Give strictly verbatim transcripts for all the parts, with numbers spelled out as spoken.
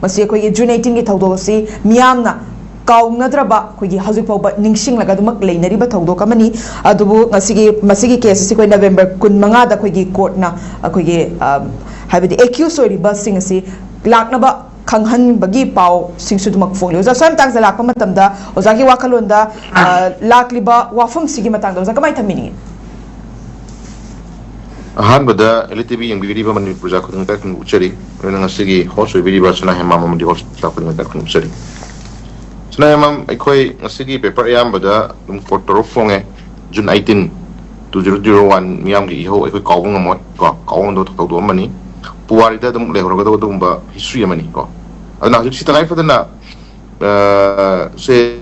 ꯃꯁꯤ ꯑꯩꯈꯣꯏꯒꯤ ꯖꯨꯟ ꯑꯩꯠꯇꯤꯟꯒꯤ ꯊꯧꯗꯣꯛ ꯑꯁꯤ ꯃꯤꯌꯥꯝꯅ ꯀꯥꯎꯅꯗ꯭ꯔꯕ, ꯑꯩꯈꯣꯏꯒꯤ ꯍꯧꯖꯤꯛ ꯐꯥꯎꯕ ꯅꯤꯡꯁꯤꯡꯂꯒ ꯑꯗꯨꯃꯛ ꯂꯩꯅꯔꯤꯕ ꯊꯧꯗꯣꯛ ꯑꯃꯅꯤ꯫ ꯑꯗꯨꯕꯨ ꯉꯁꯤꯒꯤ, ꯃꯁꯤꯒꯤ ꯀꯦꯁ ꯑꯁꯤ ꯑꯩꯈꯣꯏ ꯅꯕꯦꯝꯕꯔ ꯀꯨꯟꯃꯉꯥꯗ ꯑꯩꯈꯣꯏꯒꯤ ꯀꯣꯔꯠꯅ ꯑꯩꯈꯣꯏꯒꯤ, ꯑ, ꯍꯥꯏꯕꯗꯤ ꯑꯦꯀ꯭ꯌꯨꯁ ꯑꯣꯏꯔꯤꯕꯁꯤꯡ ꯑꯁꯤ ꯂꯥꯛꯅꯕ ꯈꯪꯍꯟꯕꯒꯤ ꯄꯥꯎꯁꯤꯡꯁꯨ ꯑꯗꯨꯃꯛ ꯐꯣꯡꯂꯤ꯫ ꯑꯣꯖꯥ, ꯁ꯭ꯋꯥꯏ ꯃꯇꯥꯡꯁꯤꯗ ꯂꯥꯛꯄ ꯃꯇꯝꯗ ꯑꯣꯖꯥꯒꯤ ꯋꯥꯈꯜꯂꯣꯟꯗ, ꯑ, ꯂꯥꯛꯂꯤꯕ ꯋꯥꯐꯝꯁꯤꯒꯤ ꯃꯇꯥꯡꯗ ꯑꯣꯖꯥ ꯀꯃꯥꯏꯅ ꯊꯝꯕꯤꯅꯤꯡꯉꯤ? ꯑꯍꯥꯟꯕꯗ ꯑꯦꯜ ꯇꯤ ꯚꯤ ꯌꯦꯡꯕꯤꯔꯤꯕ ꯃꯅꯤꯄꯨꯔ ꯄ꯭ꯔꯖꯥ ꯈꯨꯗꯤꯡꯃꯛꯇ ꯈꯨꯔꯨꯝꯖꯔꯤ꯫ ꯑꯗꯨꯅ ꯉꯁꯤꯒꯤ ꯍꯣꯁ ꯑꯣꯏꯕꯤꯔꯤꯕ ꯁꯅꯥ ꯍꯦꯃꯥꯝ ꯑꯃꯗꯤ ꯍꯣꯁ ꯄ꯭ꯔꯖꯥ ꯈꯨꯗꯤꯡꯃꯛꯇ ꯈꯨꯔꯨꯝꯖꯔꯤ꯫ ꯁꯅꯥ ꯍꯦꯃꯥꯝ, ꯑꯩꯈꯣꯏ ꯉꯁꯤꯒꯤ ꯄꯦꯄꯔ ꯑꯌꯥꯝꯕꯗ ꯑꯗꯨꯝ ꯀꯣꯔꯠ ꯇꯧꯔ ꯐꯣꯡꯉꯦ꯫ June eighteen, two zero zero one ꯃꯤꯌꯥꯝꯒꯤ ꯏꯍꯧ ꯑꯩꯈꯣꯏ ꯀꯥꯎꯕ ꯉꯝꯃꯣꯏ ꯀꯣ, ꯀꯥꯎꯕ ꯉꯝꯗꯕ ꯊꯧꯗꯣꯛ ꯑꯃꯅꯤ꯫ ꯄꯨꯋꯥꯔꯤꯗ ꯑꯗꯨꯝ ꯂꯩꯍꯧꯔꯒꯗꯕ ꯑꯗꯨꯒꯨꯝꯕ ꯍꯤꯁꯇ꯭ꯔꯤ ꯑꯃꯅꯤ ꯀꯣ꯫ ꯑꯗꯨꯅ ꯍꯧꯖꯤꯛꯁꯤ ꯇꯉꯥꯏ ꯐꯗꯅ, ꯑ, ꯁꯦ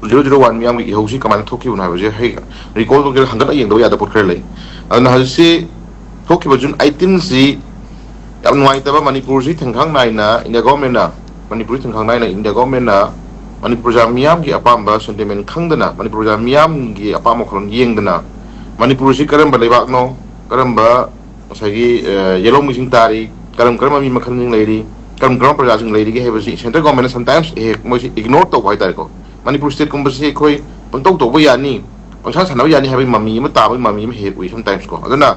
ꯖꯤꯔꯣ ꯖꯤꯔꯣ ꯋꯥꯟ ꯃꯤꯌꯥꯝꯒꯤ ꯏꯍꯧꯁꯤ ꯀꯃꯥꯏꯅ ꯊꯣꯛꯈꯤꯕꯅꯣ ꯍꯥꯏꯕꯁꯦ ꯍꯌꯦꯡ ꯔꯤꯀꯣꯜ ꯇꯧꯒꯦꯔꯥ ꯍꯪꯒꯠꯂ ꯌꯦꯡꯗꯕ ꯌꯥꯗꯕ ꯄꯣꯠ ꯈꯔ ꯂꯩ꯫ ꯑꯗꯨꯅ ꯍꯧꯖꯤꯛꯁꯤ ꯊꯣꯛꯈꯤꯕ ꯖꯨꯟ ꯑꯩꯠꯇꯤꯟꯁꯤ ꯌꯥꯝ ꯅꯨꯡꯉꯥꯏꯇꯕ, ꯃꯅꯤꯄꯨꯔꯁꯤ ꯊꯤꯡꯈꯥꯡ ꯅꯥꯏꯅ ꯏꯟꯗꯤꯌꯥ ꯒꯣꯔꯃꯦꯟꯅ, ꯃꯅꯤꯄꯨꯔꯁꯤ ꯊꯤꯡꯈꯥꯡ ꯅꯥꯏꯅ ꯏꯟꯗꯤꯌꯥ ꯒꯣꯔꯃꯦꯟꯅ ꯃꯅꯤꯄꯨꯔ ꯄ꯭ꯔꯖꯥ ꯃꯤꯌꯥꯝꯒꯤ ꯑꯄꯥꯝꯕ ꯁꯦꯟꯇꯤꯃꯦꯟ ꯈꯪꯗꯅ, ꯃꯅꯤꯄꯨꯔ ꯄ꯭ꯔꯖꯥ ꯃꯤꯌꯥꯝꯒꯤ ꯑꯄꯥꯝꯕ ꯋꯥꯈꯜꯂꯣꯟ ꯌꯦꯡꯗꯅ, ꯃꯅꯤꯄꯨꯔꯁꯤ ꯀꯔꯝꯕ ꯂꯩꯕꯥꯛꯅꯣ, ꯀꯔꯝꯕ ꯉꯁꯥꯏꯒꯤ, ꯑ, ꯌꯦꯜꯍꯧꯃꯤꯁꯤꯡ ꯇꯥꯔꯤ, ꯀꯔꯝ ꯀꯔꯝꯕ ꯃꯤ ꯃꯈꯜꯁꯤꯡ ꯂꯩꯔꯤ, ꯀꯔꯝ ꯀꯔꯝꯕ ꯄ꯭ꯔꯖꯥꯁꯤꯡ ꯂꯩꯔꯤꯒꯦ ꯍꯥꯏꯕꯁꯤ ꯁꯦꯟꯇ꯭ꯔꯦꯜ ꯒꯣꯔꯃꯦꯟꯅ ꯁꯝꯇꯥꯏꯝꯁ ꯍꯦꯛ ꯃꯣꯏꯁꯤ ꯏꯒꯅꯣꯔ ꯇꯧꯕ ꯍꯥꯏꯇꯥꯔꯦꯀꯣ꯫ ꯃꯅꯤꯄꯨꯔ ꯁ꯭ꯇꯦꯠꯀꯨꯝꯕꯁꯤ ꯑꯩꯈꯣꯏ ꯄꯪꯇꯧ ꯇꯧꯕ ꯌꯥꯅꯤ, ꯄꯪꯁꯥꯟ ꯁꯥꯟꯅꯕ ꯌꯥꯅꯤ ꯍꯥꯏꯕꯒꯤ ꯃꯃꯤ ꯑꯃ ꯇꯥꯕꯒꯤ ꯃꯃꯤ ꯑꯃ ꯍꯦꯛ ꯍꯦꯛ ꯎꯏ ꯁꯝꯇꯥꯏꯝꯁ ꯀꯣ꯫ ꯑꯗꯨꯅ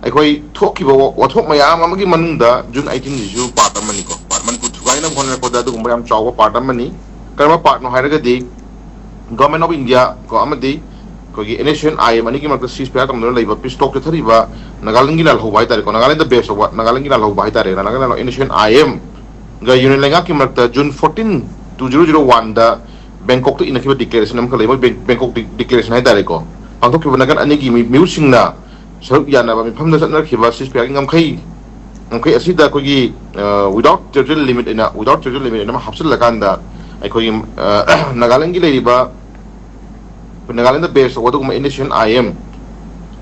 ꯑꯩꯈꯣꯏ ꯊꯣꯛꯈꯤꯕ ꯋꯥ-, ꯋꯥꯊꯣꯛ ꯃꯌꯥꯝ ꯑꯃꯒꯤ ꯃꯅꯨꯡꯗ ꯖꯨꯟ ꯑꯩꯠꯇꯤꯟꯁꯤꯁꯨ ꯄꯥꯔꯠ ꯑꯃꯅꯤꯀꯣ꯫ ꯄꯥꯔꯠ, ꯃꯅꯤꯄꯨꯔ ꯊꯨꯒꯥꯏꯅꯕ ꯍꯣꯠꯅꯔꯛꯄꯗ ꯑꯗꯨꯒꯨꯝꯕ ꯌꯥꯝ ꯆꯥꯎꯕ ꯄꯥꯔꯠ ꯑꯃꯅꯤ꯫ ꯀꯔꯝꯕ ꯄꯥꯔꯠꯅꯣ ꯍꯥꯏꯔꯒꯗꯤ, ꯒꯣꯔꯃꯦꯟ ꯑꯣꯐ ꯏꯟꯗꯤꯌꯥ ꯀꯣ ꯑꯃꯗꯤ ꯑꯩꯈꯣꯏꯒꯤ N S C N I M ꯑꯅꯤꯒꯤ ꯃꯔꯛꯇ ꯁꯤꯁ ꯐꯌꯥꯔ ꯇꯧꯅꯗꯨꯅ ꯂꯩꯕ ꯄꯤꯁ ꯇꯣꯛ ꯆꯠꯊꯔꯤꯕ ꯅꯥꯒꯥꯂꯦꯟꯒꯤ ꯂꯥꯜꯍꯧꯕ ꯍꯥꯏꯇꯥꯔꯦꯀꯣ, ꯅꯥꯒꯥꯂꯦꯟꯗ ꯕꯦꯁ ꯇꯧꯕ ꯅꯥꯒꯥꯂꯦꯟꯒꯤ ꯂꯥꯜꯍꯧꯕ ꯍꯥꯏꯇꯥꯔꯦ, Nagaland ꯂꯥꯜꯍꯧ and S C N I ꯑꯦꯝꯒ union ꯂꯩꯉꯥꯛꯀꯤ ꯃꯔꯛꯇ June fourteen, two zero zero ꯋꯥꯟꯗ ꯕꯦꯡꯀꯣꯛꯇ ꯏꯅꯈꯤꯕ ꯗꯤꯀ꯭ꯂꯦꯔꯦꯁꯟ ꯑꯃꯈꯛ ꯂꯩ꯫ ꯃꯣꯏ ꯕꯦꯡ-, ꯕꯦꯡꯀꯣꯛ ꯗꯤ-, ꯗꯤꯀ꯭ꯂꯦꯔꯦꯁꯟ ꯍꯥꯏꯇꯥꯔꯦꯀꯣ꯫ ꯄꯥꯡꯊꯣꯛꯈꯤꯕ ꯅꯥꯀꯟ ꯑꯅꯤꯒꯤ ꯃꯤ-, ꯃꯤꯍꯨꯠꯁꯤꯡꯅ ꯁꯔꯨꯛ ꯌꯥꯅꯕ ꯃꯤꯐꯝꯗ ꯆꯠꯅꯈꯤꯕ ꯁꯤꯁ ꯐꯌꯥꯔꯒꯤ ꯉꯝꯈꯩ, ꯉꯝꯈꯩ ꯑꯁꯤꯗ ꯑꯩꯈꯣꯏꯒꯤ, ꯑ, without territorial limit ꯑꯅ, without territorial limit ꯑꯅ ꯑꯃ ꯍꯥꯞꯆꯤꯜꯂꯀꯥꯟꯗ ꯑꯩꯈꯣꯏꯒꯤ, ꯑ, ꯅꯥꯒꯥꯂꯦꯟꯒꯤ ꯂꯩꯔꯤꯕ, ꯑꯩꯈꯣꯏ ꯅꯥꯒꯥꯂꯦꯟꯗ ꯕꯦꯁ ꯇꯧꯕ ꯑꯗꯨꯒꯨꯝꯕ N S C N I M,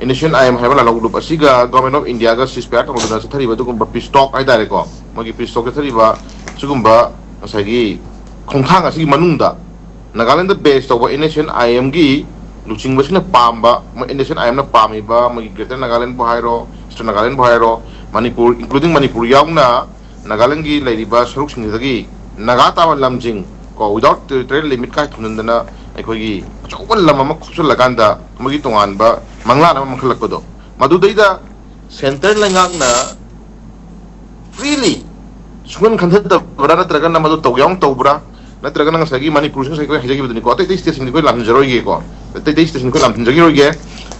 N S C N I M ꯍꯥꯏꯕ ꯂꯥꯜꯍꯧ ꯂꯨꯞ ꯑꯁꯤꯒ ꯒꯣꯔꯃꯦꯟ ꯑꯣꯐ ꯏꯟꯗꯤꯌꯥꯒ ꯁꯤꯁ ꯐꯌꯥꯔ ꯇꯧꯅꯗꯨꯅ ꯆꯠꯊꯔꯤꯕ ꯑꯗꯨꯒꯨꯝꯕ ꯄꯤꯁ ꯇꯣꯛ ꯍꯥꯏꯇꯥꯔꯦꯀꯣ, ꯃꯣꯏꯒꯤ ꯄꯤꯁ ꯇꯣꯛ ꯆꯠꯊꯔꯤꯕ ꯁꯤꯒꯨꯝꯕ ꯉꯁꯥꯏꯒꯤ ꯈꯣꯡꯊꯥꯡ ꯑꯁꯤꯒꯤ ꯃꯅꯨꯡꯗ ꯅꯥꯒꯥꯂꯦꯟꯗ ꯕꯦꯁ ꯇꯧꯕ and S C N I ꯑꯦꯝꯒꯤ ꯂꯨꯆꯤꯡꯕꯁꯤꯡꯅ ꯄꯥꯝꯕ, ꯃꯣꯏ ꯑꯦꯟ ꯑꯦꯁ ꯁꯤ ꯑꯦꯟ ꯑꯥꯏ ꯑꯦꯝꯅ ꯄꯥꯝꯃꯤꯕ, ꯃꯣꯏꯒꯤ ꯒ꯭ꯔꯦꯇꯔ ꯅꯥꯒꯥꯂꯦꯟꯕꯨ ꯍꯥꯏꯔꯣ, ꯏꯁꯇꯔꯟ ꯅꯥꯒꯥꯂꯦꯟꯕꯨ ꯍꯥꯏꯔꯣ, ꯃꯅꯤꯄꯨꯔ, including ꯃꯅꯤꯄꯨꯔ ꯌꯥꯎꯅ ꯅꯥꯒꯥꯂꯦꯟꯒꯤ ꯂꯩꯔꯤꯕ ꯁꯔꯨꯛꯁꯤꯡꯁꯤꯗꯒꯤ ꯅꯥꯒꯥ ꯇꯥꯕ ꯂꯝꯁꯤꯡ ꯀꯣ, without territorial limit ꯀꯥꯏ ꯊꯝꯖꯤꯟꯗꯅ ꯑꯩꯈꯣꯏꯒꯤ ꯑꯆꯧꯕ ꯂꯝ ꯑꯃ ꯈꯣꯞꯆꯜꯂꯀꯥꯟꯗ ꯃꯣꯏꯒꯤ ꯇꯣꯉꯥꯟꯕ ꯃꯪꯂꯥꯟ ꯑꯃ ꯃꯥꯡꯈꯠꯂꯛꯄꯗꯣ, ꯃꯗꯨꯗꯩꯗ ꯁꯦꯟꯇꯔ ꯂꯩꯉꯥꯛꯅ freely ꯁꯨꯡꯈꯟ ꯈꯟꯊꯗꯕ꯭ꯔꯥ, ꯅꯠꯇ꯭ꯔꯒꯅ ꯃꯗꯨ ꯇꯧꯒꯦ ꯌꯥꯎꯅ ꯇꯧꯕ꯭ꯔꯥ, ꯅꯠꯇ꯭ꯔꯒꯅ ꯉꯁꯥꯏꯒꯤ ꯃꯅꯤꯄꯨꯔꯁꯤ ꯉꯁꯥꯏ ꯑꯩꯈꯣꯏ ꯍꯥꯏꯖꯈꯤꯕꯗꯨꯅꯤꯀꯣ, ꯑꯇꯩ ꯑꯇꯩ ꯁ꯭ꯇꯦꯠꯁꯤꯡꯗꯤ ꯑꯩꯈꯣꯏ ꯂꯥꯝꯖꯔꯣꯏꯒꯦꯀꯣ, ꯑꯇꯩ ꯑꯇꯩ ꯁ꯭ꯇꯦꯠꯁꯤꯡꯗꯤ ꯑꯩꯈꯣꯏ ꯂꯥꯝꯖꯟꯖꯈꯤꯔꯣꯏꯒꯦ꯫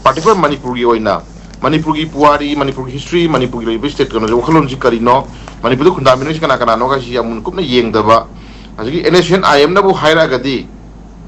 ꯄꯥꯔꯇꯤꯀꯨꯂꯔ ꯃꯅꯤꯄꯨꯔꯒꯤ ꯑꯣꯏꯅ ꯃꯅꯤꯄꯨꯔꯒꯤ ꯄꯨꯋꯥꯔꯤ, ꯃꯅꯤꯄꯨꯔꯒꯤ ꯍꯤꯁꯇ꯭ꯔꯤ, ꯃꯅꯤꯄꯨꯔꯒꯤ ꯂꯩꯔꯤꯕ ꯁ꯭ꯇꯦꯠ ꯀꯩꯅꯣꯁꯦ, ꯋꯥꯈꯜꯂꯣꯟꯁꯤ ꯀꯔꯤꯅꯣ, ꯃꯅꯤꯄꯨꯔꯗ ꯈꯨꯟꯗꯥꯃꯤꯟꯅꯔꯤꯁꯤ ꯀꯅꯥ ꯀꯅꯥꯅꯣ ꯍꯥꯏꯁꯤ ꯌꯥꯝ ꯃꯨꯟꯅ ꯀꯨꯞꯅ ꯌꯦꯡꯗꯕ, ꯍꯧꯖꯤꯛꯀꯤ ꯑꯦꯟ ꯑꯦꯁ ꯑꯦꯟ ꯑꯥꯏ ꯑꯦꯝꯅꯕꯨ ꯍꯥꯏꯔꯛꯑꯒꯗꯤ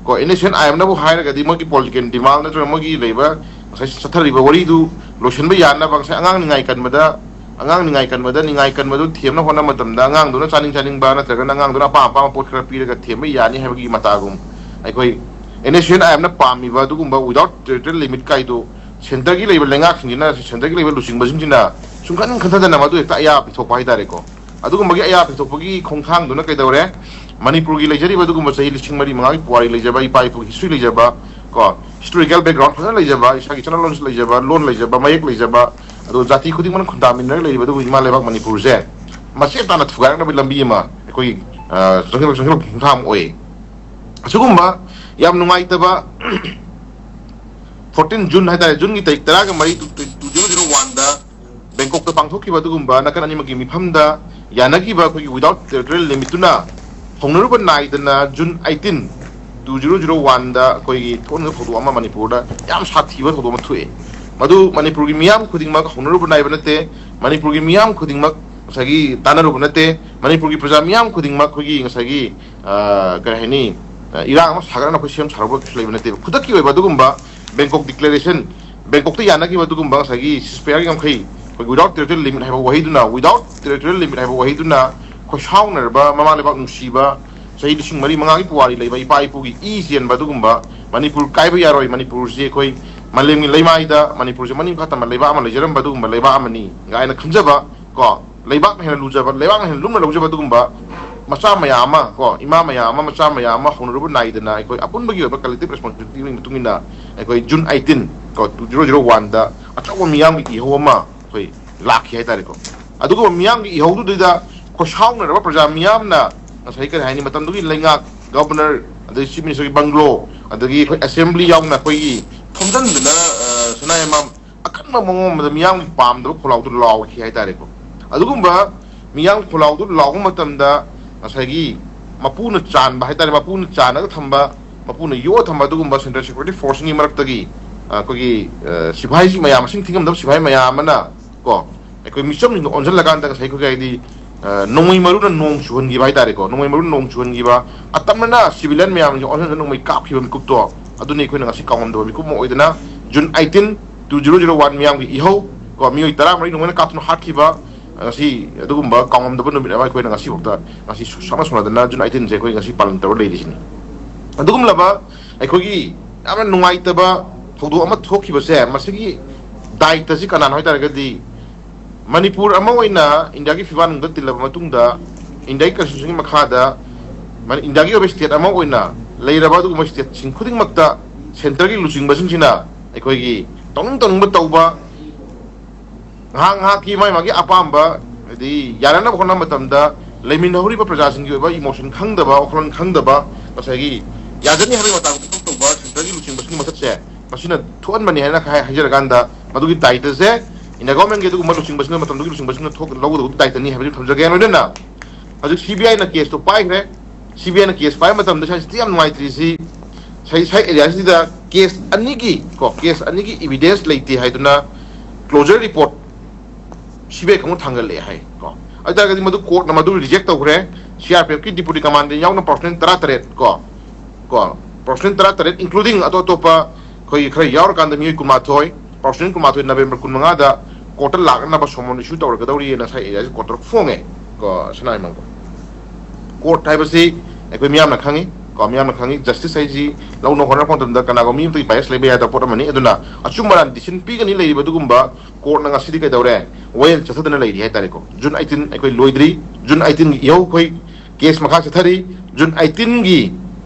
ꯀꯣ, ꯑꯦꯟ ꯑꯦꯁ ꯑꯦꯟ ꯑꯥꯏ ꯑꯦꯝꯅꯕꯨ ꯍꯥꯏꯔꯒꯗꯤ ꯃꯣꯏꯒꯤ ꯄꯣꯂꯤꯇꯤꯀꯦꯜ ꯗꯤꯃꯥꯟ ꯅꯠꯇ꯭ꯔꯒ ꯃꯣꯏꯒꯤ ꯂꯩꯕ ꯉꯁꯥꯏ ꯆꯠꯊꯔꯤꯕ ꯋꯥꯔꯤꯗꯨ ꯂꯣꯏꯁꯤꯟꯕ ꯌꯥꯅꯕ, ꯉꯁꯥꯏ ꯑꯉꯥꯡ ꯅꯤꯡꯉꯥꯏ ꯀꯟꯕꯗ, ꯑꯉꯥꯡ ꯅꯤꯡꯉꯥꯏ ꯀꯟꯕꯗ ꯅꯤꯡꯉꯥꯏ ꯀꯟꯕꯗꯨ ꯊꯦꯝꯅ ꯍꯣꯠꯅꯕ ꯃꯇꯝꯗ ꯑꯉꯥꯡꯗꯨꯅ ꯆꯥꯅꯤꯡ ꯆꯥꯅꯤꯡꯕ ꯅꯠꯇ꯭ꯔꯒꯅ ꯑꯉꯥꯡꯗꯨꯅ ꯑꯄꯥꯝ ꯑꯄꯥꯝꯕ ꯄꯣꯠ ꯈꯔ ꯄꯤꯔꯒ ꯊꯦꯝꯕ ꯌꯥꯅꯤ ꯍꯥꯏꯕꯒꯤ ꯃꯇꯥꯒꯨꯝ, ꯑꯩꯈꯣꯏ ꯑꯦꯟ ꯑꯦꯁ ꯑꯦꯟ ꯑꯥꯏ ꯑꯦꯝꯅ ꯄꯥꯝꯃꯤꯕ ꯑꯗꯨꯒꯨꯝꯕ without territorial limit ꯀꯥꯏꯗꯨ ꯁꯦꯟꯇꯔꯒꯤ ꯂꯩꯕ ꯂꯩꯉꯥꯛꯁꯤꯡꯁꯤꯅ, ꯁꯦꯟꯇꯔꯒꯤ ꯂꯩꯕ ꯂꯨꯆꯤꯡꯕꯁꯤꯡꯁꯤꯅ ꯁꯨꯡꯈꯟ ꯈꯟꯊꯗꯅ ꯃꯗꯨ ꯍꯦꯛꯇ ꯑꯌꯥꯕ ꯄꯤꯊꯣꯛꯄ ꯍꯥꯏꯇꯥꯔꯦꯀꯣ꯫ ꯑꯗꯨꯒꯨꯝꯕꯒꯤ ꯑꯌꯥꯕ ꯄꯤꯊꯣꯛꯄꯒꯤ ꯈꯣꯡꯊꯥꯡꯗꯨꯅ ꯀꯩꯗꯧꯔꯦ? ꯃꯅꯤꯄꯨꯔꯒꯤ ꯂꯩꯖꯔꯤꯕ ꯑꯗꯨꯒꯨꯝꯕ ꯆꯍꯤ ꯂꯤꯁꯤꯡ ꯃꯔꯤ ꯃꯉꯥꯒꯤ ꯄꯨꯋꯥꯔꯤ ꯂꯩꯖꯕ, ꯏꯄꯥ ꯏꯄꯨꯒꯤ ꯍꯤꯁꯇ꯭ꯔꯤ ꯂꯩꯖꯕ ꯀꯣ, ꯍꯤꯁꯇꯣꯔꯤꯀꯦꯜ ꯕꯦꯛꯒ꯭ꯔꯥꯎꯟ ꯐꯖꯅ ꯂꯩꯖꯕ, ꯏꯁꯥꯒꯤ ꯆꯠꯅꯂꯣꯟꯁꯨ ꯂꯩꯖꯕ, ꯂꯣꯟ ꯂꯩꯖꯕ, ꯃꯌꯦꯛ ꯂꯩꯖꯕ, ꯑꯗꯨꯒ ꯖꯥꯇꯤ ꯈꯨꯗꯤꯡꯃꯛꯅ ꯈꯨꯟꯗꯥꯃꯤꯟꯅꯔꯒ ꯂꯩꯔꯤꯕ ꯑꯗꯨꯒꯨꯝꯕ ꯏꯃꯥ ꯂꯩꯕꯥꯛ ꯃꯅꯤꯄꯨꯔꯁꯦ ꯃꯆꯦꯠ ꯇꯥꯅ ꯊꯨꯒꯥꯏꯔꯛꯅꯕꯒꯤ ꯂꯝꯕꯤ ꯑꯃ ꯑꯩꯈꯣꯏꯒꯤ, ꯑ, ꯆꯪꯁꯤꯜꯂꯛ-, ꯆꯪꯁꯤꯜꯂꯛꯄ ꯈꯣꯡꯊꯥꯡ ꯑꯃ ꯑꯣꯏ꯫ ꯑꯁꯤꯒꯨꯝꯕ ꯌꯥꯝ ꯅꯨꯡꯉꯥꯏꯇꯕ ꯐꯣꯔꯇꯤꯟ ꯖꯨꯟ ꯍꯥꯏꯇꯥꯔꯦ, ꯖꯨꯟꯒꯤ ꯇꯥꯔꯤꯛ ꯇꯔꯥꯒ ꯃꯔꯤ, ꯇꯨ ꯖꯤꯔꯣ ꯖꯤꯔꯣ ꯋꯥꯟꯗ ꯕꯦꯡꯀꯣꯛꯇ ꯄꯥꯡꯊꯣꯛꯈꯤꯕ ꯑꯗꯨꯒꯨꯝꯕ ꯅꯥꯀꯟ ꯑꯅꯤꯃꯛꯀꯤ ꯃꯤꯐꯝꯗ ꯌꯥꯅꯈꯤꯕ ꯑꯩꯈꯣꯏꯒꯤ without territorial limit ꯇꯨꯅ ꯍꯧꯅꯔꯨꯕ ꯅꯥꯏꯗꯅ June eighteen, two zero zero ꯋꯥꯟꯗ ꯑꯩꯈꯣꯏꯒꯤ ꯊꯣꯛꯍꯟꯕ ꯊꯧꯗꯣꯛ ꯑꯃ ꯃꯅꯤꯄꯨꯔꯗ ꯌꯥꯝ ꯁꯥꯊꯤꯕ ꯊꯧꯗꯣꯛ ꯑꯃ ꯊꯣꯛꯑꯦ꯫ ꯃꯗꯨ ꯃꯅꯤꯄꯨꯔꯒꯤ ꯃꯤꯌꯥꯝ ꯈꯨꯗꯤꯡꯃꯛ ꯍꯧꯅꯔꯨꯕ ꯅꯥꯏꯕ ꯅꯠꯇꯦ, ꯃꯅꯤꯄꯨꯔꯒꯤ ꯃꯤꯌꯥꯝ ꯈꯨꯗꯤꯡꯃꯛ ꯉꯁꯥꯏꯒꯤ ꯇꯥꯟꯅꯔꯨꯕ ꯅꯠꯇꯦ, ꯃꯅꯤꯄꯨꯔꯒꯤ ꯄ꯭ꯔꯖꯥ ꯃꯤꯌꯥꯝ ꯈꯨꯗꯤꯡꯃꯛ ꯑꯩꯈꯣꯏꯒꯤ ꯉꯁꯥꯏꯒꯤ, ꯑ, ꯀꯔꯤ ꯍꯥꯏꯅꯤ, ꯑ, ꯏꯔꯥꯡ ꯑꯃ ꯁꯥꯒꯠꯅ ꯑꯩꯈꯣꯏ ꯁꯦꯝ ꯁꯥꯔꯨꯕ ꯀꯩꯁꯨ ꯂꯩꯕ ꯅꯠꯇꯦꯕ꯫ ꯈꯨꯗꯛꯀꯤ ꯑꯣꯏꯕ ꯑꯗꯨꯒꯨꯝꯕ ꯕꯦꯡꯀꯣꯛ ꯗꯤꯀ꯭ꯂꯦꯔꯦꯁꯟ, ꯕꯦꯡꯀꯣꯛꯇ ꯌꯥꯅꯈꯤꯕ ꯑꯗꯨꯒꯨꯝꯕ ꯉꯁꯥꯏꯒꯤ ꯁꯤꯁꯄꯤꯌꯥꯔꯒꯤ ꯉꯝꯈꯩ, ꯑꯩꯈꯣꯏ without territorial limit ꯍꯥꯏꯕ ꯋꯥꯍꯩꯗꯨꯅ, without territorial limit ꯍꯥꯏꯕ ꯋꯥꯍꯩꯗꯨꯅ ꯑꯩꯈꯣꯏ ꯁꯥꯎꯅꯔꯕ ꯃꯃꯥ ꯂꯩꯕꯥꯛ ꯅꯨꯡꯁꯤꯕ, ꯆꯍꯤ ꯂꯤꯁꯤꯡ ꯃꯔꯤ ꯃꯉꯥꯒꯤ ꯄꯨꯋꯥꯔꯤ ꯂꯩꯕ ꯏꯄꯥ ꯏꯄꯨꯒꯤ ꯏ ꯆꯦꯟꯕ ꯑꯗꯨꯒꯨꯝꯕ, ꯃꯅꯤꯄꯨꯔ ꯀꯥꯏꯕ ꯌꯥꯔꯣꯏ, ꯃꯅꯤꯄꯨꯔꯁꯤ ꯑꯩꯈꯣꯏ ꯃꯥꯂꯦꯝꯒꯤ ꯂꯩꯃꯥꯏꯗ ꯃꯅꯤꯄꯨꯔꯁꯦ ꯃꯅꯤꯡ ꯃꯈꯥ ꯇꯝꯕ ꯂꯩꯕꯥꯛ ꯑꯃ ꯂꯩꯖꯔꯝꯕ ꯑꯗꯨꯒꯨꯝꯕ ꯂꯩꯕꯥꯛ ꯑꯃꯅꯤ ꯀꯥꯏꯅ ꯈꯟꯖꯕ ꯀꯣ, ꯂꯩꯕꯥꯛꯅ ꯍꯦꯟꯅ ꯂꯨꯖꯕ, ꯂꯩꯕꯥꯛꯅ ꯍꯦꯟꯅ ꯂꯨꯝꯅ ꯂꯧꯖꯕ ꯑꯗꯨꯒꯨꯝꯕ ꯃꯆꯥ ꯃꯌꯥꯝ ꯑꯃ ꯀꯣ, ꯏꯃꯥ ꯃꯌꯥꯝ ꯑꯃ, ꯃꯆꯥ ꯃꯌꯥꯝ ꯑꯃ ꯍꯧꯅꯔꯨꯕ ꯅꯥꯏꯗꯅ ꯑꯩꯈꯣꯏ ꯑꯄꯨꯟꯕꯒꯤ ꯑꯣꯏꯕ ꯀꯂꯦꯛꯇꯤꯚ ꯔꯦꯁꯄꯣꯟꯁꯤꯕꯤꯂꯤꯇꯤꯒꯤ ꯃꯇꯨꯡ ꯏꯟꯅ ꯑꯩꯈꯣꯏ ꯖꯨꯟ ꯑꯩꯠꯇꯤꯟ ꯀꯣ, ꯇꯨ ꯖꯤꯔꯣ ꯖꯤꯔꯣ ꯋꯥꯟꯗ ꯑꯆꯧꯕ ꯃꯤꯌꯥꯝꯒꯤ ꯏꯍꯧ ꯑꯃ ꯑꯩꯈꯣꯏ ꯂꯥꯛꯈꯤ ꯍꯥꯏꯇꯥꯔꯦꯀꯣ꯫ ꯑꯗꯨꯒꯨꯝꯕ ꯃꯤꯌꯥꯝꯒꯤ ꯏꯍꯧꯗꯨꯗꯩꯗ ꯈꯣꯏꯁꯥꯎꯅꯔꯕ ꯄ꯭ꯔꯖꯥ ꯃꯤꯌꯥꯝꯅ ꯉꯁꯥꯏ ꯀꯔꯤ ꯍꯥꯏꯅꯤ, ꯃꯇꯝꯗꯨꯒꯤ ꯂꯩꯉꯥꯛ, ꯒꯕꯔꯅꯔ, ꯑꯗꯒꯤ ꯆꯤꯐ ꯃꯤꯅꯤꯁꯇꯔꯒꯤ ꯕꯪꯒ꯭ꯂꯣ, ꯑꯗꯒꯤ ꯑꯩꯈꯣꯏ ꯑꯁꯦꯝꯕ꯭ꯂꯤ ꯌꯥꯎꯅ ꯑꯩꯈꯣꯏꯒꯤ ꯊꯣꯝꯖꯤꯟꯗꯅ, ꯑ, ꯁꯅꯥꯌꯥꯏꯃꯝ ꯑꯀꯟꯕ ꯃꯑꯣꯡ ꯑꯃꯗ ꯃꯤꯌꯥꯝꯒꯤ ꯄꯥꯝꯗꯕ ꯈꯣꯜꯂꯥꯎꯗꯨ ꯂꯥꯎꯈꯤ ꯍꯥꯏꯇꯥꯔꯦꯀꯣ꯫ ꯑꯗꯨꯒꯨꯝꯕ ꯃꯤꯌꯥꯝ ꯈꯣꯜꯂꯥꯎꯗꯨ ꯂꯥꯎꯕ ꯃꯇꯝꯗ ꯉꯁꯥꯏꯒꯤ ꯃꯄꯨꯅ ꯆꯥꯟꯕ ꯍꯥꯏꯇꯥꯔꯦ, ꯃꯄꯨꯅ ꯆꯥꯟꯅꯒ ꯊꯝꯕ, ꯃꯄꯨꯅ ꯌꯣꯛꯑ ꯊꯝꯕ ꯑꯗꯨꯒꯨꯝꯕ ꯁꯦꯟꯇ꯭ꯔꯦꯜ ꯁꯦꯀ꯭ꯌꯨꯔꯤꯇꯤ ꯐꯣꯔꯁꯁꯤꯡꯒꯤ ꯃꯔꯛꯇꯒꯤ, ꯑ, ꯑꯩꯈꯣꯏꯒꯤ, ꯑ, ꯁꯤꯐꯥꯏꯁꯤ ꯃꯌꯥꯝ, ꯃꯁꯤꯡ ꯊꯤꯉꯝꯗꯕ ꯁꯤꯐꯥꯏ ꯃꯌꯥꯝ ꯑꯃꯅ ꯀꯣ, ꯑꯩꯈꯣꯏ ꯃꯤꯆꯝꯁꯤꯡꯗ ꯑꯣꯟꯁꯤꯜꯂꯀꯥꯟꯗ ꯉꯁꯥꯏ ꯑꯩꯈꯣꯏꯒꯤ ꯍꯥꯏꯗꯤ, ꯑ, ꯅꯣꯡꯃꯩ ꯃꯔꯨꯅ ꯅꯣꯡ ꯆꯨꯍꯟꯈꯤꯕ ꯍꯥꯏꯇꯥꯔꯦꯀꯣ, ꯅꯣꯡꯃꯩ ꯃꯔꯨꯅ ꯅꯣꯡ ꯆꯨꯍꯟꯈꯤꯕ, ꯑꯇꯝꯅꯅ ꯁꯤꯚꯤꯂꯤꯌꯟ ꯃꯌꯥꯝꯁꯤꯡ ꯑꯣꯟꯁꯤꯟꯗꯅ ꯅꯣꯡꯃꯩ ꯀꯥꯞꯈꯤꯕ ꯃꯤꯀꯨꯞꯇꯣ, ꯑꯗꯨꯅꯤ ꯑꯩꯈꯣꯏꯅ ꯉꯁꯤ ꯀꯥꯎꯉꯝꯗꯕ ꯃꯤꯀꯨꯞ ꯑꯃ ꯑꯣꯏꯗꯅ, June eighteen, two zero zero one ꯃꯤꯌꯥꯝꯒꯤ ꯏꯍꯧ ꯀꯣ, ꯃꯤꯑꯣꯏ ꯇꯔꯥꯃꯔꯤ ꯅꯣꯡꯃꯩꯅ ꯀꯥꯞꯇꯨꯅ ꯍꯥꯠꯈꯤꯕ, ꯉꯁꯤ ꯑꯗꯨꯒꯨꯝꯕ ꯀꯥꯎꯉꯝꯗꯕ ꯅꯨꯃꯤꯠ ꯑꯃ ꯑꯩꯈꯣꯏꯅ ꯉꯁꯤꯐꯥꯎꯗ, ꯉꯁꯤ ꯁꯨ-, ꯁꯨꯡꯁꯣꯏ ꯁꯣꯏꯅꯗꯅ ꯖꯨꯟ ꯑꯩꯠꯇꯤꯟꯁꯦ ꯑꯩꯈꯣꯏ ꯉꯁꯤ ꯄꯥꯂꯟ ꯇꯧꯔ ꯂꯩꯔꯤꯁꯤꯅꯤ꯫ ꯑꯗꯨꯒꯨꯝꯂꯕ ꯑꯩꯈꯣꯏꯒꯤ ꯌꯥꯝꯅ ꯅꯨꯡꯉꯥꯏꯇꯕ ꯊꯧꯗꯣꯛ ꯑꯃ ꯊꯣꯛꯈꯤꯕꯁꯦ, ꯃꯁꯤꯒꯤ ꯗꯥꯏꯇꯁꯤ ꯀꯅꯥꯅꯣ ꯍꯥꯏ ꯇꯥꯔꯒꯗꯤ, ꯃꯅꯤꯄꯨꯔ ꯑꯃ ꯑꯣꯏꯅ ꯏꯟꯗꯤꯌꯥꯒꯤ ꯐꯤꯕꯥꯛꯅꯨꯡꯗ ꯇꯤꯜꯂꯕ ꯃꯇꯨꯡꯗ, ꯏꯟꯗꯤꯌꯥꯒꯤ ꯀꯟꯁꯇꯤꯇ꯭ꯌꯨꯁꯟꯒꯤ ꯃꯈꯥꯗ ꯃꯅꯤ-, ꯏꯟꯗꯤꯌꯥꯒꯤ ꯑꯣꯏꯕ ꯁ꯭ꯇꯦꯠ ꯑꯃ ꯑꯣꯏꯅ ꯂꯩꯔꯕ ꯑꯗꯨꯒꯨꯝꯕ ꯁ꯭ꯇꯦꯠꯁꯤꯡ ꯈꯨꯗꯤꯡꯃꯛꯇ ꯁꯦꯟꯇꯔꯒꯤ ꯂꯨꯆꯤꯡꯕꯁꯤꯡꯁꯤꯅ ꯑꯩꯈꯣꯏꯒꯤ ꯇꯧꯅꯤꯡ ꯇꯧꯅꯤꯡꯕ ꯇꯧꯕ, ꯉꯥꯏꯍꯥꯛ ꯉꯥꯏꯍꯥꯛꯀꯤ ꯃꯥꯒꯤ ꯃꯥꯒꯤ ꯑꯄꯥꯝꯕ, ꯍꯥꯏꯗꯤ ꯌꯥꯅꯅꯕ ꯍꯣꯠꯅꯕ ꯃꯇꯝꯗ ꯂꯩꯃꯤꯟꯅꯍꯧꯔꯤꯕ ꯄ꯭ꯔꯖꯥꯁꯤꯡꯒꯤ ꯑꯣꯏꯕ ꯏꯃꯣꯁꯟ ꯈꯪꯗꯕ, ꯋꯥꯈꯜꯂꯣꯟ ꯈꯪꯗꯕ, ꯉꯁꯥꯏꯒꯤ ꯌꯥꯖꯅꯤ ꯍꯥꯏꯕꯒꯤ ꯃꯇꯥꯡꯗ ꯊꯕꯛ ꯇꯧꯕ ꯁꯦꯟꯇꯔꯒꯤ ꯂꯨꯆꯤꯡꯕꯁꯤꯡꯒꯤ ꯃꯊꯛꯁꯦ ꯃꯁꯤꯅ ꯊꯣꯛꯍꯟꯕꯅꯤ ꯍꯥꯏꯅ ꯍꯥꯏ-, ꯍꯥꯏꯖꯔꯀꯥꯟꯗ, ꯃꯗꯨꯒꯤ ꯗꯥꯏꯇꯁꯦ ꯏꯟꯗꯤꯌꯥ ꯒꯣꯔꯃꯦꯟꯒꯤ ꯑꯗꯨꯒꯨꯝꯕ ꯂꯨꯆꯤꯡꯕꯁꯤꯡꯅ, ꯃꯇꯝꯗꯨꯒꯤ ꯂꯨꯆꯤꯡꯕꯁꯤꯡꯅ ꯊꯣꯛ-, ꯂꯧꯒꯗꯧꯕ ꯗꯥꯏꯇꯅꯤ ꯍꯥꯏꯕꯗꯨ ꯊꯝꯖꯒꯦ꯫ ꯂꯣꯏꯅꯅ ꯍꯧꯖꯤꯛ ꯁꯤ ꯕꯤ ꯑꯥꯏꯅ ꯀꯦꯁꯇꯣ ꯄꯥꯏꯈ꯭ꯔꯦ꯫ ꯁꯤ ꯕꯤ ꯑꯥꯏꯅ ꯀꯦꯁ ꯄꯥꯏꯕ ꯃꯇꯝꯗ ꯁ꯭ꯋꯥꯏꯁꯤꯗ ꯌꯥꯝ ꯅꯨꯡꯉꯥꯏꯇ꯭ꯔꯤꯁꯤ, ꯁꯥꯏ-, ꯁꯥꯏ ꯑꯦꯔꯤꯌꯥꯁꯤꯗ ꯀꯦꯁ ꯑꯅꯤꯒꯤ, ꯀꯣ, ꯀꯦꯁ ꯑꯅꯤꯒꯤ ꯏꯕꯤꯗꯦꯟꯁ ꯂꯩꯇꯦ ꯍꯥꯏꯗꯨꯅ ꯀ꯭ꯂꯣꯖꯔ ꯔꯤꯄꯣꯔꯠ ꯁꯤ ꯕꯤ ꯑꯥꯏ ꯀꯥꯡꯕꯨ ꯊꯥꯡꯒꯠꯂꯛꯑꯦ ꯍꯥꯏ, ꯀꯣ꯫ ꯑꯗꯨ ꯇꯥꯔꯒꯗꯤ ꯃꯗꯨ ꯀꯣꯔꯠꯅ ꯃꯗꯨ ꯔꯤꯖꯦꯛ ꯇꯧꯈ꯭ꯔꯦ꯫ ꯁꯤ ꯑꯥꯔ ꯄꯤ ꯑꯦꯐꯀꯤ ꯗꯤꯄꯨꯇꯤ ꯀꯃꯥꯟꯗꯦꯟ ꯌꯥꯎꯅ ꯄꯔꯁꯣꯅꯦꯜ ꯇꯔꯥꯇꯔꯦꯠ, ꯀꯣ, ꯀꯣ, ꯄꯔꯁꯣꯅꯦꯜ ꯇꯔꯥꯇꯔꯦꯠ, including ꯑꯇꯣꯞ ꯑꯇꯣꯞꯄ ꯑꯩꯈꯣꯏꯒꯤ ꯈꯔ ꯌꯥꯎꯔꯀꯥꯟꯗ ꯃꯤꯑꯣꯏ ꯀꯨꯟꯃꯥꯊꯣꯏ, ꯄꯔꯁꯣꯅꯦꯜ ꯀꯨꯟꯃꯥꯊꯣꯏ ꯅꯕꯦꯝꯕꯔ ꯀꯨꯟꯃꯉꯥꯗ ꯀꯣꯔꯠꯇ ꯂꯥꯛꯅꯕ ꯁꯣꯃꯣꯟ ꯏꯁꯨ ꯇꯧꯔꯒꯗꯧꯔꯤꯅ ꯉꯁꯥꯏ ꯑꯦꯔꯤꯌꯥꯁꯤ ꯀꯣꯔꯠꯇ ꯐꯣꯡꯉꯦ, ꯀꯣ, ꯁꯅꯥꯏꯃꯪꯗꯣ꯫ ꯀꯣꯔꯠ ꯍꯥꯏꯕꯁꯤ ꯑꯩꯈꯣꯏ ꯃꯤꯌꯥꯝꯅ ꯈꯪꯉꯤ, ꯀꯣ, ꯃꯤꯌꯥꯝꯅ ꯈꯪꯉꯤ꯫ ꯖꯁꯇꯤꯁ ꯍꯥꯏꯁꯤ ꯂꯧꯅ ꯍꯣꯠꯅꯔꯛꯄ ꯃꯇꯝꯗ ꯀꯅꯥꯒꯨꯝꯕ ꯃꯤ ꯑꯃꯠꯇꯒꯤ ꯕꯥꯏꯁ ꯂꯩꯕ ꯌꯥꯗꯕ ꯄꯣꯠ ꯑꯃꯅꯤ꯫ ꯑꯗꯨꯅ ꯑꯆꯨꯝ ꯑꯔꯥꯟ ꯗꯤꯁꯤꯖꯟ ꯄꯤꯒꯅꯤ ꯂꯩꯔꯤꯕ ꯑꯗꯨꯒꯨꯝꯕ ꯀꯣꯔꯠꯅ ꯉꯁꯤꯗꯤ ꯀꯩꯗꯧꯔꯦ? ꯋꯥꯌꯦꯜ ꯆꯠꯊꯗꯅ ꯂꯩꯔꯤ ꯍꯥꯏꯇꯥꯔꯦꯀꯣ꯫ ꯖꯨꯟ ꯑꯩꯠꯇꯤꯟ ꯑꯩꯈꯣꯏ ꯂꯣꯏꯗ꯭ꯔꯤ꯫ ꯖꯨꯟ ꯑꯩꯠꯇꯤꯟꯒꯤ ꯏꯍꯧ ꯑꯩꯈꯣꯏ ꯀꯦꯁ ꯃꯈꯥ ꯆꯠꯊꯔꯤ꯫ ꯖꯨꯟ ꯑꯩꯠꯇꯤꯟꯒꯤ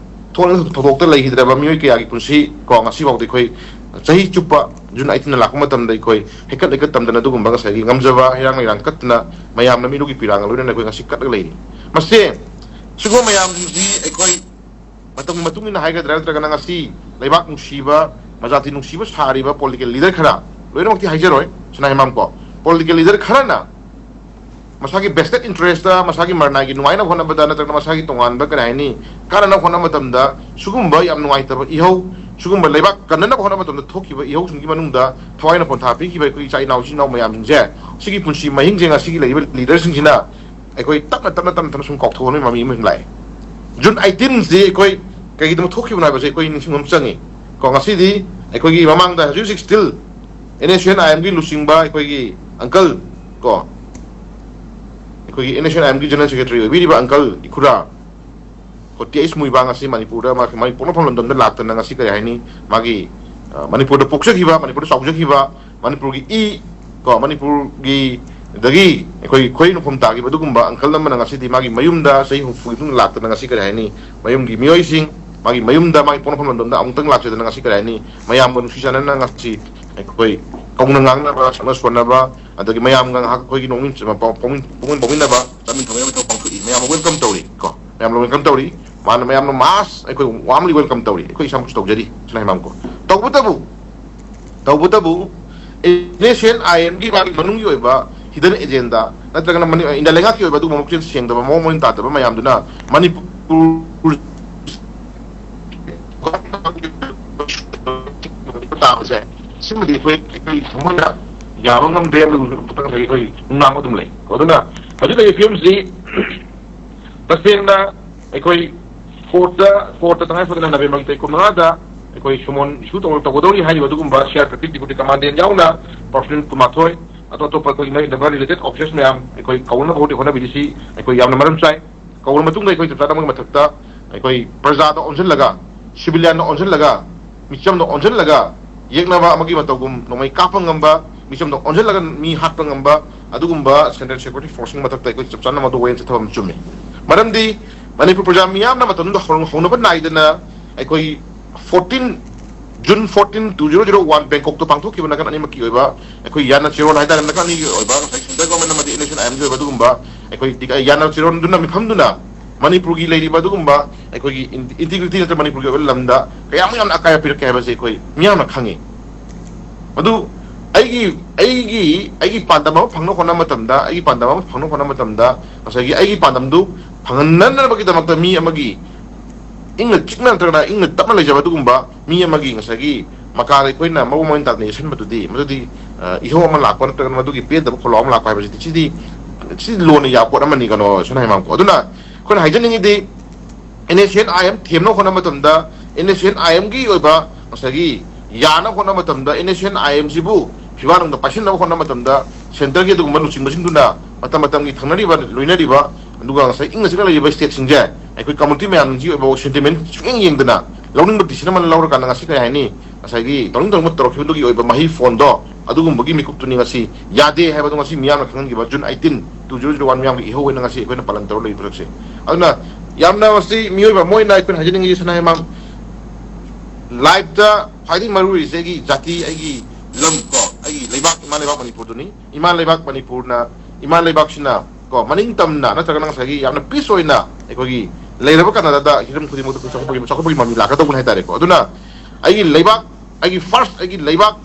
ꯊꯣꯛꯂꯤꯕ ꯊꯧꯗꯣꯛꯇ ꯂꯩꯈꯤꯗ꯭ꯔꯕ ꯃꯤꯑꯣꯏ ꯀꯌꯥꯒꯤ ꯄꯨꯟꯁꯤ, ꯀꯣ, ꯉꯁꯤꯐꯥꯎꯗ ꯑꯩꯈꯣꯏ ꯆꯍꯤ ꯆꯨꯞꯄ ꯖꯨꯟ ꯑꯩꯠꯇꯤꯟꯗ ꯂꯥꯛꯄ ꯃꯇꯝꯗ ꯑꯩꯈꯣꯏ ꯍꯩꯀꯠ ꯂꯩꯀꯠ ꯇꯝꯗꯅ ꯑꯗꯨꯒꯨꯝꯕ ꯉꯁꯥꯏꯒꯤ ꯉꯝꯖꯕ ꯍꯩꯔꯥꯡ ꯂꯩꯔꯥꯡ ꯀꯠꯇꯅ ꯃꯌꯥꯝꯅ ꯃꯤꯔꯨꯒꯤ ꯄꯤꯔꯥꯡꯒ ꯂꯣꯏꯅꯅ ꯑꯩꯈꯣꯏ ꯉꯁꯤ ꯀꯠꯂꯒ ꯂꯩꯔꯤ꯫ ꯃꯁꯤ ꯁꯤꯒꯨꯝꯕ ꯃꯌꯥꯝꯁꯤꯡꯁꯤ ꯑꯩꯈꯣꯏ ꯃꯇꯝꯒꯤ ꯃꯇꯨꯡ ꯏꯟꯅ ꯍꯥꯏꯒꯗ꯭ꯔꯥ, ꯅꯠꯇ꯭ꯔꯒꯅ ꯉꯁꯤ ꯂꯩꯕꯥꯛ ꯅꯨꯡꯁꯤꯕ, ꯃꯖꯥꯇꯤ ꯅꯨꯡꯁꯤꯕ ꯁꯥꯔꯤꯕ ꯄꯣꯂꯤꯇꯤꯀꯦꯜ ꯂꯤꯗꯔ ꯈꯔ, ꯂꯣꯏꯅꯃꯛꯇꯤ ꯍꯥꯏꯖꯔꯣꯏ, ꯁꯅꯥ ꯍꯦꯃꯥꯝ ꯀꯣ, ꯄꯣꯂꯤꯇꯤꯀꯦꯜ ꯂꯤꯗꯔ ꯈꯔꯅ ꯃꯁꯥꯒꯤ ꯚꯦꯁꯇꯦꯠ ꯏꯟꯇꯔꯦꯁꯇ, ꯃꯁꯥꯒꯤ ꯃꯔꯅꯥꯏꯒꯤ ꯅꯨꯡꯉꯥꯏꯅꯕ ꯍꯣꯠꯅꯕꯗ, ꯅꯠꯇ꯭ꯔꯒ ꯃꯁꯥꯒꯤ ꯇꯣꯉꯥꯟꯕ, ꯀꯔꯤ ꯍꯥꯏꯅꯤ, ꯀꯥꯟꯅꯅꯕ ꯍꯣꯠꯅꯕ ꯃꯇꯝꯗ ꯁꯤꯒꯨꯝꯕ ꯌꯥꯝ ꯅꯨꯡꯉꯥꯏꯇꯕ ꯏꯍꯧ, ꯁꯤꯒꯨꯝꯕ ꯂꯩꯕꯥꯛ ꯀꯟꯅꯅꯕ ꯍꯣꯠꯅꯕ ꯃꯇꯝꯗ ꯊꯣꯛꯈꯤꯕ ꯏꯍꯧꯁꯤꯡꯒꯤ ꯃꯅꯨꯡꯗ ꯊꯋꯥꯏꯅ ꯄꯣꯟꯊꯥ ꯄꯤꯈꯤꯕ ꯑꯩꯈꯣꯏ ꯏꯆꯥ ꯏꯅꯥꯎ, ꯏꯆꯤꯟ ꯏꯅꯥꯎ ꯃꯌꯥꯝꯁꯤꯡꯁꯦ, ꯁꯤꯒꯤ ꯄꯨꯟꯁꯤ ꯃꯍꯤꯡꯁꯦ ꯉꯁꯤꯒꯤ ꯂꯩꯔꯤꯕ ꯂꯤꯗꯔꯁꯤꯡꯁꯤꯅ ꯑꯩꯈꯣꯏ ꯇꯞꯅ ꯇꯞꯅ ꯇꯞꯅ ꯇꯞꯅ ꯁꯨꯝ ꯀꯥꯎꯊꯣꯛꯍꯟꯕꯒꯤ ꯃꯃꯤ ꯑꯃ ꯂꯥꯛꯑꯦ꯫ ꯖꯨꯟ ꯑꯩꯠꯇꯤꯟꯁꯤ ꯑꯩꯈꯣꯏ ꯀꯩꯒꯤꯗꯃꯛ ꯊꯣꯛꯈꯤꯕꯅꯣ ꯍꯥꯏꯕꯁꯦ ꯑꯩꯈꯣꯏ ꯅꯤꯡꯁꯤꯡꯕ ꯑꯃ ꯆꯪꯉꯤ꯫ ꯀꯣ, ꯉꯁꯤꯗꯤ ꯑꯩꯈꯣꯏꯒꯤ ꯃꯃꯥꯡꯗ ꯍꯧꯖꯤꯛ ꯍꯧꯖꯤꯛ still N S U N I ꯑꯦꯝꯒꯤ ꯂꯨꯆꯤꯡꯕ ꯑꯩꯈꯣꯏꯒꯤ ꯑꯪꯀꯜ, ꯀꯣ, ꯑꯩꯈꯣꯏꯒꯤ N S U N I ꯑꯦꯝꯒꯤ ꯖꯦꯅꯔꯦꯜ ꯁꯦꯀ꯭ꯔꯦꯇꯔꯤ ꯑꯣꯏꯕꯤꯔꯤꯕ ꯑꯪꯀꯜ ꯏꯈꯨꯔꯥ ꯀꯣꯇꯤ ꯑꯩꯁ ꯃꯨꯏꯕꯥ ꯉꯁꯤ ꯃꯅꯤꯄꯨꯔꯗ ꯃꯥꯒꯤ, ꯃꯥꯒꯤ ꯄꯣꯛꯅꯐꯝ ꯂꯝꯗꯝꯗ ꯂꯥꯛꯇꯅ ꯉꯁꯤ, ꯀꯔꯤ ꯍꯥꯏꯅꯤ, ꯃꯥꯒꯤ, ꯑ, ꯃꯅꯤꯄꯨꯔꯗ ꯄꯣꯛꯆꯈꯤꯕ, ꯃꯅꯤꯄꯨꯔꯗ ꯆꯥꯎꯖꯈꯤꯕ, ꯃꯅꯤꯄꯨꯔꯒꯤ ꯏ, ꯀꯣ, ꯃꯅꯤꯄꯨꯔꯒꯤ ꯗꯒꯤ ꯑꯩꯈꯣꯏ ꯈꯣꯏ ꯅꯨꯡꯐꯝ ꯇꯥꯈꯤꯕ ꯑꯗꯨꯒꯨꯝꯕ ꯑꯪꯀꯜ ꯑꯃꯅ ꯉꯁꯤꯗꯤ ꯃꯥꯒꯤ ꯃꯌꯨꯝꯗ ꯆꯍꯤ ꯍꯨꯝꯐꯨꯒꯤ ꯃꯇꯨꯡꯗ ꯂꯥꯛꯇꯅ ꯉꯁꯤ, ꯀꯔꯤ ꯍꯥꯏꯅꯤ, ꯃꯌꯨꯝꯒꯤ ꯃꯤꯑꯣꯏꯁꯤꯡ, ꯃꯥꯒꯤ ꯃꯌꯨꯝꯗ, ꯃꯥꯒꯤ ꯄꯣꯛꯅꯐꯝ ꯂꯝꯗꯝꯗ ꯑꯃꯨꯛꯇꯪ ꯂꯥꯛꯆꯗꯅ ꯉꯁꯤ, ꯀꯔꯤ ꯍꯥꯏꯅꯤ, ꯃꯌꯥꯝꯒ ꯅꯨꯡꯁꯤ ꯆꯥꯟꯅꯅ ꯉꯁꯤ ꯑꯩꯈꯣꯏ ꯀꯧꯅ ꯉꯥꯡꯅꯕ, ꯁꯛꯅ ꯁꯣꯟꯅꯕ, ꯑꯗꯒꯤ ꯃꯌꯥꯝꯒ ꯉꯥꯏꯍꯥꯛ ꯑꯩꯈꯣꯏꯒꯤ ꯅꯣꯛꯃꯤꯟ-, ꯄꯥꯎ-, ꯄꯥꯎꯃꯤꯟ-, ꯄꯨꯛꯃꯤꯟ ꯄꯥꯎꯃꯤꯟꯅꯕ, ꯆꯥꯃꯤꯟ ꯊꯛꯃꯤꯟꯅꯕ ꯊꯕꯛ ꯄꯥꯡꯊꯣꯛꯏ꯫ ꯃꯌꯥꯝ welcome ꯇꯧꯔꯤ ꯀꯣ, ꯃꯌꯥꯝꯅ welcome ꯇꯧꯔꯤ꯫ ꯃꯥꯅ ꯃꯌꯥꯝꯅ mass ꯑꯩꯈꯣꯏ warmly welcome ꯇꯧꯔꯤ꯫ ꯑꯩꯈꯣꯏ ꯏꯁꯥꯃꯛꯁꯨ ꯇꯧꯖꯔꯤ, ꯁꯅꯥ ꯍꯦꯃꯥꯝ ꯀꯣ꯫ ꯇꯧꯕꯇꯕꯨ, ꯇꯧꯕꯇꯕꯨ, and S U N I ꯑꯦꯝꯒꯤ ꯃꯥꯒꯤ ꯃꯅꯨꯡꯒꯤ ꯑꯣꯏꯕ hidden agenda ꯅꯠꯇ꯭ꯔꯒꯅ ꯃꯅꯤ-, ꯏꯟꯗꯤꯌꯥ ꯂꯩꯉꯥꯛꯀꯤ ꯑꯣꯏꯕ ꯑꯗꯨꯒꯨꯝꯕ ꯃꯈꯜ ꯁꯦꯡꯗꯕ, ꯃꯑꯣꯡ ꯃꯔꯤꯟ ꯇꯥꯗꯕ ꯃꯌꯥꯝꯗꯨꯅ ꯃꯅꯤꯄꯨꯔ ꯇꯥꯕꯁꯦ, ꯁꯤꯃꯗꯤ ꯑꯩꯈꯣꯏ, ꯑꯩꯈꯣꯏ ꯊꯃꯣꯏꯅ ꯌꯥꯕ ꯉꯝꯗꯦ, ꯑꯗꯨꯒ ꯑꯩꯈꯣꯏ ꯅꯨꯡꯅꯥꯡꯕ ꯑꯗꯨꯝ ꯂꯩ꯫ ꯑꯗꯨꯅ ꯍꯧꯖꯤꯛ ꯂꯩꯔꯤꯕ ꯐꯤꯕꯝꯁꯤ ꯇꯁꯦꯡꯅ ꯑꯩꯈꯣꯏ ꯀꯣꯔꯠꯇ, ꯀꯣꯔꯠꯇ ꯇꯉꯥꯏ ꯐꯗꯅ ꯅꯕꯦꯝꯕꯔꯒꯤ ꯇꯥꯔꯤꯛ ꯀꯨꯟꯃꯉꯥꯗ ꯑꯩꯈꯣꯏ summon issue ꯇꯧ-, ꯇꯧꯒꯗꯧꯔꯤ ꯍꯥꯏꯔꯤꯕ ꯑꯗꯨꯒꯨꯝꯕ C R P F Deputy Commandant ꯌꯥꯎꯅ personnel ꯀꯨꯟꯃꯥꯊꯣꯏ, ꯑꯇꯣꯞ ꯑꯇꯣꯞꯄ ꯑꯩꯈꯣꯏꯒꯤ ꯃꯔꯤ ꯂꯩꯅꯕ related officers ꯃꯌꯥꯝ ꯑꯩꯈꯣꯏ ꯀꯧꯅꯕ ꯍꯣꯠꯅꯕꯤꯔꯤꯁꯤ ꯑꯩꯈꯣꯏ ꯌꯥꯝꯅ ꯃꯔꯝ ꯆꯥꯏ꯫ ꯀꯧꯔꯕ ꯃꯇꯨꯡꯗ ꯑꯩꯈꯣꯏ ꯆꯞ ꯆꯥꯅ ꯃꯣꯏꯒꯤ ꯃꯊꯛꯇ ꯑꯩꯈꯣꯏ ꯄ꯭ꯔꯖꯥꯗ ꯑꯣꯟꯁꯤꯜꯂꯒ, civilianꯗ ꯑꯣꯟꯁꯤꯜꯂꯒ, ꯃꯤꯆꯝꯗ ꯑꯣꯟꯁꯤꯜꯂꯒ ꯌꯦꯛꯅꯕ ꯑꯃꯒꯤ ꯃꯇꯧꯒꯨꯝ ꯅꯣꯡꯃꯩ ꯀꯥꯞꯄ ꯉꯝꯕ, ꯃꯤꯆꯝꯗ ꯑꯣꯟꯁꯤꯜꯂꯒ ꯃꯤ ꯍꯥꯠꯄ ꯉꯝꯕ, ꯑꯗꯨꯒꯨꯝꯕ central security forceꯀꯤ ꯃꯊꯛꯇ ꯑꯩꯈꯣꯏ ꯆꯞ ꯆꯥꯅ ꯃꯗꯨ ꯋꯥꯌꯦꯜ ꯆꯠꯊꯕ ꯑꯃ ꯆꯨꯝꯃꯤ꯫ ꯃꯔꯝꯗꯤ ꯃꯅꯤꯄꯨꯔ ꯄ꯭ꯔꯖꯥ ꯃꯤꯌꯥꯝꯅ ꯃꯇꯝꯗꯨꯗ ꯍꯧ-, ꯍꯧꯅꯕ ꯅꯥꯏꯗꯅ ꯑꯩꯈꯣꯏ fourteen June fourteen, two zero zero one, ꯕꯦꯡꯀꯣꯛꯇ ꯄꯥꯡꯊꯣꯛꯈꯤꯕ ꯅꯥꯀꯟ ꯑꯅꯤꯃꯛꯀꯤ ꯑꯣꯏꯕ ꯑꯩꯈꯣꯏ ꯌꯥꯅ ꯆꯦꯔꯣꯟ ꯍꯥꯏꯇꯥꯔꯦ, ꯅꯥꯀꯟ ꯑꯅꯤꯒꯤ ꯑꯣꯏꯕ ꯉꯁꯥꯏ central government ꯑꯃꯗꯤ NSCN-IM-ꯒꯤ ꯑꯣꯏꯕ ꯑꯗꯨꯒꯨꯝꯕ ꯑꯩꯈꯣꯏ ꯇꯤꯀ-, ꯌꯥꯅ ꯆꯦꯔꯣꯟꯗꯨꯅ ꯃꯤꯐꯝꯗꯨꯅ ꯃꯅꯤꯄꯨꯔꯒꯤ ꯂꯩꯔꯤꯕ ꯑꯗꯨꯒꯨꯝꯕ ꯑꯩꯈꯣꯏꯒꯤ in-, integrity ꯅꯠꯇ꯭ꯔꯒ ꯃꯅꯤꯄꯨꯔꯒꯤ ꯑꯣꯏꯕ ꯂꯝꯗ ꯀꯌꯥꯃꯨꯛ ꯌꯥꯝꯅ ꯑꯀꯥꯏꯕ ꯄꯤꯔꯛꯀꯦ ꯍꯥꯏꯕꯁꯦ ꯑꯩꯈꯣꯏ ꯃꯤꯌꯥꯝꯅ ꯈꯪꯉꯤ꯫ ꯑꯗꯨ ꯑꯩꯒꯤ, ꯑꯩꯒꯤ, ꯑꯩꯒꯤ ꯄꯥꯟꯗꯝ ꯑꯃ ꯐꯪꯅꯕ ꯍꯣꯠꯅꯕ ꯃꯇꯝꯗ, ꯑꯩꯒꯤ ꯄꯥꯟꯗꯝ ꯑꯃ ꯐꯪꯅꯕ ꯍꯣꯠꯅꯕ ꯃꯇꯝꯗ ꯉꯁꯥꯏꯒꯤ ꯑꯩꯒꯤ ꯄꯥꯟꯗꯝꯗꯨ ꯐꯪꯍꯟꯅꯅꯕꯒꯤꯗꯃꯛꯇ ꯃꯤ ꯑꯃꯒꯤ ꯏꯪꯅ ꯆꯤꯛꯅ ꯅꯠꯇ꯭ꯔꯒꯅ ꯏꯪꯅ ꯇꯞꯅ ꯂꯩꯖꯕ ꯑꯗꯨꯒꯨꯝꯕ ꯃꯤ ꯑꯃꯒꯤ ꯉꯁꯥꯏꯒꯤ ꯃꯀꯥꯗ ꯑꯩꯈꯣꯏꯅ ꯃꯑꯣꯡ ꯃꯔꯤꯟ ꯇꯥꯗꯅ ꯌꯦꯠꯁꯤꯟꯕꯗꯨꯗꯤ, ꯃꯗꯨꯗꯤ, ꯑ, ꯏꯍꯧ ꯑꯃ ꯂꯥꯛꯄ ꯅꯠꯇ꯭ꯔꯒꯅ ꯃꯗꯨꯒꯤ ꯄꯦꯟꯗꯕ ꯈꯣꯜꯂꯥꯎ ꯑꯃ ꯂꯥꯛꯄ ꯍꯥꯏꯕꯁꯤꯗꯤ, ꯁꯤꯗꯤ, ꯁꯤꯗꯤ ꯂꯣꯟꯅ ꯌꯥꯕ ꯄꯣꯠ ꯑꯃꯅꯤ ꯀꯩꯅꯣ, ꯁꯅꯥ ꯍꯩꯃꯥꯡ꯫ ꯑꯗꯨꯅ ꯑꯩꯈꯣꯏꯅ ꯍꯥꯏꯖꯅꯤꯡꯉꯤꯗꯤ, NSCN-IM ꯊꯦꯝꯅꯕ ꯍꯣꯠꯅꯕ ꯃꯇꯝꯗ, NSCN-IM-ꯒꯤ ꯑꯣꯏꯕ ꯉꯁꯥꯏꯒꯤ ꯌꯥꯅꯕ ꯍꯣꯠꯅꯕ ꯃꯇꯝꯗ, NSCN-IM-ꯁꯤꯕꯨ ꯐꯤꯕꯥꯛꯅꯨꯡꯗ ꯄꯥꯏꯁꯤꯟꯅꯕ ꯍꯣꯠꯅꯕ ꯃꯇꯝꯗ, centre-ꯒꯤ ꯑꯗꯨꯒꯨꯝꯕ ꯂꯨꯆꯤꯡꯕꯁꯤꯡꯗꯨꯅ ꯃꯇꯝ ꯃꯇꯝꯒꯤ ꯊꯪꯅꯔꯤꯕ, ꯂꯣꯏꯅꯔꯤꯕ, ꯑꯗꯨꯒ ꯉꯁꯥꯏ ꯏꯪꯅ ꯆꯤꯛꯅ ꯂꯩꯔꯤꯕ state-ꯁꯤꯡꯁꯦ ꯑꯩꯈꯣꯏ community ꯃꯌꯥꯝꯒꯤ ꯑꯣꯏꯕ sentiment ꯁꯨꯡꯌꯦꯡ ꯌꯦꯡꯗꯅ ꯂꯧꯅꯤꯡꯕ decision ꯑꯃ ꯂꯧꯔꯀꯥꯟꯗ ꯉꯁꯤ ꯀꯔꯤ ꯍꯥꯏꯅꯤ, ꯉꯁꯥꯏꯒꯤ ꯇꯧꯅꯤꯡ ꯇꯧꯅꯤꯡꯕ ꯇꯧꯔꯛꯈꯤꯕꯗꯨꯒꯤ ꯑꯣꯏꯕ ꯃꯍꯩ ꯐꯣꯟꯗꯣ ꯑꯗꯨꯒꯨꯝꯕꯒꯤ ꯃꯤꯀꯨꯞꯇꯨꯅꯤ ꯉꯁꯤ ꯌꯥꯗꯦ ꯍꯥꯏꯕꯗꯣ ꯉꯁꯤ ꯃꯤꯌꯥꯝꯅ ꯈꯪꯍꯟꯈꯤꯕ June eighteen, two zero zero one ꯃꯤꯌꯥꯝꯒꯤ ꯏꯍꯧ ꯑꯣꯏꯅ ꯉꯁꯤ ꯑꯩꯈꯣꯏꯅ ꯄꯥꯂꯟ ꯇꯧꯔ ꯂꯩꯕ ꯊꯕꯛꯁꯦ꯫ ꯑꯗꯨꯅ ꯌꯥꯝꯅ ꯃꯁꯤ ꯃꯤꯑꯣꯏꯕ ꯑꯃ ꯑꯣꯏꯅ ꯑꯩꯈꯣꯏꯅ ꯍꯥꯏꯖꯅꯤꯡꯉꯤꯁꯦ, ꯁꯅꯥ ꯍꯩꯃꯥꯡ, life-ꯇ ꯈ꯭ꯋꯥꯏꯗꯒꯤ ꯃꯔꯨ ꯑꯣꯏꯔꯤꯁꯦ ꯑꯩꯒꯤ ꯖꯥꯇꯤ, ꯑꯩꯒꯤ ꯂꯝ ꯀꯣ, ꯑꯩꯒꯤ ꯂꯩꯕꯥꯛ, ꯏꯃꯥ ꯂꯩꯕꯥꯛ ꯃꯅꯤꯄꯨꯔꯗꯨꯅꯤ꯫ ꯏꯃꯥ ꯂꯩꯕꯥꯛ ꯃꯅꯤꯄꯨꯔꯅ, ꯏꯃꯥ ꯂꯩꯕꯥꯛꯁꯤꯅ ꯀꯣ, ꯃꯅꯤꯡ ꯇꯝꯅ ꯅꯠꯇ꯭ꯔꯒꯅ ꯉꯁꯥꯏꯒꯤ ꯌꯥꯝꯅ peace ꯑꯣꯏꯅ ꯑꯩꯈꯣꯏꯒꯤ ꯂꯩꯔꯕ ꯀꯅꯥꯗꯥꯗ ꯍꯤꯔꯝ ꯈꯨꯗꯤꯡꯃꯛꯇ ꯑꯩꯈꯣꯏ ꯆꯥꯎꯈꯠꯄꯒꯤ, ꯆꯥꯎꯈꯠꯄꯒꯤ ꯃꯃꯤ ꯂꯥꯛꯀꯗꯧꯕꯅꯤ ꯍꯥꯏꯇꯥꯔꯦꯀꯣ꯫ ꯑꯗꯨꯅ ꯑꯩꯒꯤ ꯂꯩꯕꯥꯛ, ꯑꯩꯒꯤ first, ꯑꯩꯒꯤ ꯂꯩꯕꯥꯛ,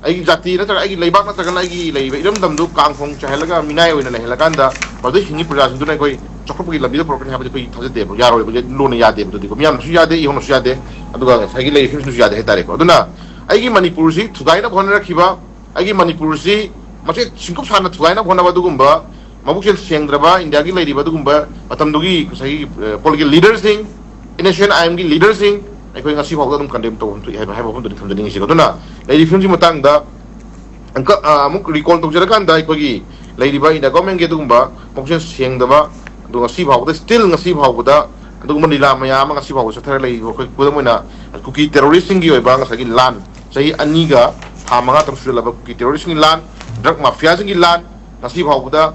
ꯑꯩꯒꯤ ꯖꯥꯇꯤ ꯅꯠꯇ꯭ꯔꯒ ꯑꯩꯒꯤ ꯂꯩꯕꯥꯛ ꯅꯠꯇ꯭ꯔꯒꯅ ꯑꯩꯒꯤ ꯂꯩꯔꯤꯕ ꯏꯔꯝꯗꯝꯗꯨ ꯀꯥꯡ ꯈꯣꯡ ꯆꯥꯏꯍꯜꯂꯒ ꯃꯤꯅꯥꯏ ꯑꯣꯏꯅ ꯂꯩꯍꯜꯂꯀꯥꯟꯗ ꯃꯗꯨꯗ ꯍꯤꯡꯉꯤ ꯄ꯭ꯔꯖꯥꯁꯤꯡꯗꯨꯅ ꯑꯩꯈꯣꯏ ꯆꯥꯎꯈꯠꯄꯒꯤ ꯂꯝꯕꯤꯗ ꯄꯨꯔꯛꯀꯅꯤ ꯍꯥꯏꯕꯗꯤ ꯑꯩꯈꯣꯏ ꯊꯥꯖꯗꯦꯕ, ꯌꯥꯔꯣꯏꯕ, ꯂꯣꯟꯅ ꯌꯥꯗꯦꯕ꯫ ꯑꯗꯨꯗꯤꯀꯣ ꯃꯤꯌꯥꯝꯅꯁꯨ ꯌꯥꯗꯦ, ꯏꯍꯧꯅꯁꯨ ꯌꯥꯗꯦ, ꯑꯗꯨꯒ ꯉꯁꯥꯏꯒꯤ ꯂꯩꯔꯤꯕ ꯐꯤꯕꯝꯁꯤꯁꯨ ꯌꯥꯗꯦ ꯍꯥꯏꯇꯥꯔꯦꯀꯣ꯫ ꯑꯗꯨꯅ ꯑꯩꯒꯤ ꯃꯅꯤꯄꯨꯔꯁꯤ ꯊꯨꯒꯥꯏꯅꯕ ꯍꯣꯠꯅꯔꯛꯈꯤꯕ, ꯑꯩꯒꯤ ꯃꯅꯤꯄꯨꯔꯁꯤ ꯃꯆꯦꯠ ꯁꯤꯡꯀꯨꯞ ꯁꯥꯟꯅ ꯊꯨꯒꯥꯏꯅꯕ ꯍꯣꯠꯅꯕ ꯑꯗꯨꯒꯨꯝꯕ ꯃꯕꯨꯛꯆꯦꯜ ꯁꯦꯡꯗ꯭ꯔꯕ ꯏꯟꯗꯤꯌꯥꯒꯤ ꯂꯩꯔꯤꯕ ꯑꯗꯨꯒꯨꯝꯕ ꯃꯇꯝꯗꯨꯒꯤ ꯉꯁꯥꯏꯒꯤ, ꯑ, political leader-ꯁꯤꯡ, NSCN-IM-ꯒꯤ leader-ꯁꯤꯡ ꯑꯩꯈꯣꯏ ꯉꯁꯤ ꯐꯥꯎꯗ ꯑꯗꯨꯝ condemn ꯇꯧꯐꯝ ꯊꯣꯛꯏ ꯍꯥꯏꯕ, ꯍꯥꯏꯕ ꯋꯥꯐꯝꯗꯨꯗꯤ ꯊꯝꯖꯅꯤꯡꯉꯤꯁꯦ꯫ ꯑꯗꯨꯅ ꯂꯩꯔꯤꯕ ꯐꯤꯕꯝꯁꯤ ꯃꯇꯥꯡꯗ ꯑꯃꯨꯛꯀ, ꯑ, ꯑꯃꯨꯛ recall ꯇꯧꯖꯔꯀꯥꯟꯗ ꯑꯩꯈꯣꯏꯒꯤ ꯂꯩꯔꯤꯕ ꯏꯟꯗꯤꯌꯥ government-ꯀꯤ ꯑꯗꯨꯒꯨꯝꯕ ꯃꯕꯨꯛꯆꯦꯜ ꯁꯦꯡꯗꯕ, ꯑꯗꯨ ꯉꯁꯤ ꯐꯥꯎꯕꯗ, still ꯉꯁꯤ ꯐꯥꯎꯕꯗ ꯑꯗꯨꯒꯨꯝꯕ ꯂꯤꯂꯥ ꯃꯌꯥꯝ ꯑꯃ ꯉꯁꯤ ꯐꯥꯎꯕ ꯆꯠꯊꯔ ꯂꯩꯔꯤꯕ ꯑꯩꯈꯣꯏ, ꯈꯨꯗꯝ ꯑꯣꯏꯅ ꯀꯨꯀꯤ terrorist-ꯁꯤꯡꯒꯤ ꯑꯣꯏꯕ ꯉꯁꯥꯏꯒꯤ ꯂꯥꯟ, ꯆꯍꯤ ꯑꯅꯤꯒ ꯊꯥ ꯃꯉꯥ ꯇꯔꯨꯛ ꯁꯨꯖꯜꯂꯕ ꯀꯨꯀꯤ terrorist-ꯁꯤꯡꯒꯤ ꯂꯥꯟ, drug mafia-ꯁꯤꯡꯒꯤ ꯂꯥꯟ, ꯉꯁꯤ ꯐꯥꯎꯕꯗ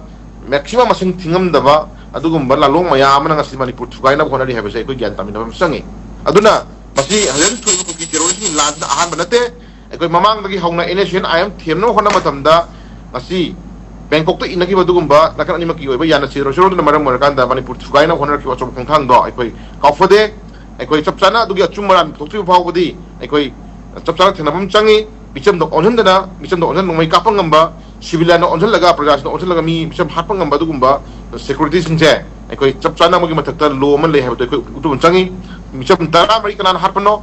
maximum ꯃꯁꯤꯡ ꯊꯤꯉꯝꯗꯕ ꯑꯗꯨꯒꯨꯝꯕ ꯂꯥꯂꯣꯡ ꯃꯌꯥꯝ ꯑꯃꯅ ꯉꯁꯤ ꯃꯅꯤꯄꯨꯔ ꯊꯨꯒꯥꯏꯅꯕ ꯍꯣꯠꯅꯔꯤ ꯍꯥꯏꯕꯁꯦ ꯑꯩꯈꯣꯏ ꯒ꯭ꯌꯥꯟ ꯇꯥꯃꯤꯟꯅꯕ ꯑꯃ ꯆꯪꯉꯤ꯫ ꯑꯗꯨꯅ ꯃꯁꯤ ꯍꯧꯖꯤꯛ ꯍꯧꯖꯤꯛ ꯊꯣꯛꯏꯕ ꯀꯨꯀꯤ terrorist ꯂꯥꯟꯁꯤꯅ ꯑꯍꯥꯟꯕ ꯅꯠꯇꯦ꯫ ꯑꯩꯈꯣꯏ ꯃꯃꯥꯡꯗꯒꯤ ꯍꯧꯅ NSCN IM ꯊꯦꯝꯅꯕ ꯍꯣꯠꯅꯕ ꯃꯇꯝꯗ ꯉꯁꯤ ꯕꯦꯡꯀꯣꯛꯇ ꯏꯟꯅꯈꯤꯕ ꯑꯗꯨꯒꯨꯝꯕ ꯅꯥꯀꯟ ꯑꯅꯤꯃꯛꯀꯤ ꯑꯣꯏꯕ ꯌꯥꯅꯁꯤꯜꯂꯣꯏꯗꯕꯅ ꯃꯔꯝ ꯑꯣꯏꯔꯀꯥꯟꯗ ꯃꯅꯤꯄꯨꯔ ꯊꯨꯒꯥꯏꯅꯕ ꯍꯣꯠꯅꯔꯛꯈꯤꯕ ꯑꯆꯧꯕ ꯈꯣꯡꯊꯥꯡꯗꯣ ꯑꯩꯈꯣꯏ ꯀꯥꯎꯐꯗꯦ꯫ ꯑꯩꯈꯣꯏ ꯆꯞ ꯆꯥꯅ ꯑꯗꯨꯒꯤ ꯑꯆꯨꯝ ꯑꯔꯥꯟ ꯄꯨꯊꯣꯛꯇ꯭ꯔꯤꯕ ꯐꯥꯎꯕꯗꯤ ꯑꯩꯈꯣꯏ ꯆꯞ ꯆꯥꯅ ꯊꯦꯡꯅꯕ ꯑꯃ ꯆꯪꯉꯤ꯫ ꯃꯤꯆꯝꯗ ꯑꯣꯟꯍꯟꯗꯅ, ꯃꯤꯆꯝꯗ ꯑꯣꯟꯍꯟ ꯅꯣꯡꯃꯩ ꯀꯥꯞꯄ ꯉꯝꯕ, ꯁꯤꯚꯤꯂꯤꯌꯟꯗ ꯑꯣꯟꯁꯤꯜꯂꯒ, ꯄ꯭ꯔꯖꯥꯁꯤꯡꯗ ꯑꯣꯟꯁꯤꯜꯂꯒ ꯃꯤ ꯃꯤꯆꯝ ꯍꯥꯠꯄ ꯉꯝꯕ ꯑꯗꯨꯒꯨꯝꯕ ꯁꯦꯀ꯭ꯌꯨꯔꯤꯇꯤꯁꯤꯡꯁꯦ ꯑꯩꯈꯣꯏ ꯆꯞ ꯆꯥꯅ ꯑꯃꯒꯤ ꯃꯊꯛꯇ ꯂꯣ ꯑꯃ ꯂꯩ ꯍꯥꯏꯕꯗꯣ ꯑꯩꯈꯣꯏ ꯎꯠꯄ ꯑꯃ ꯆꯪꯉꯤ꯫ ꯃꯤꯆꯝ ꯇꯔꯥꯃꯔꯤ ꯀꯅꯥꯅ ꯍꯥꯠꯄꯅꯣ?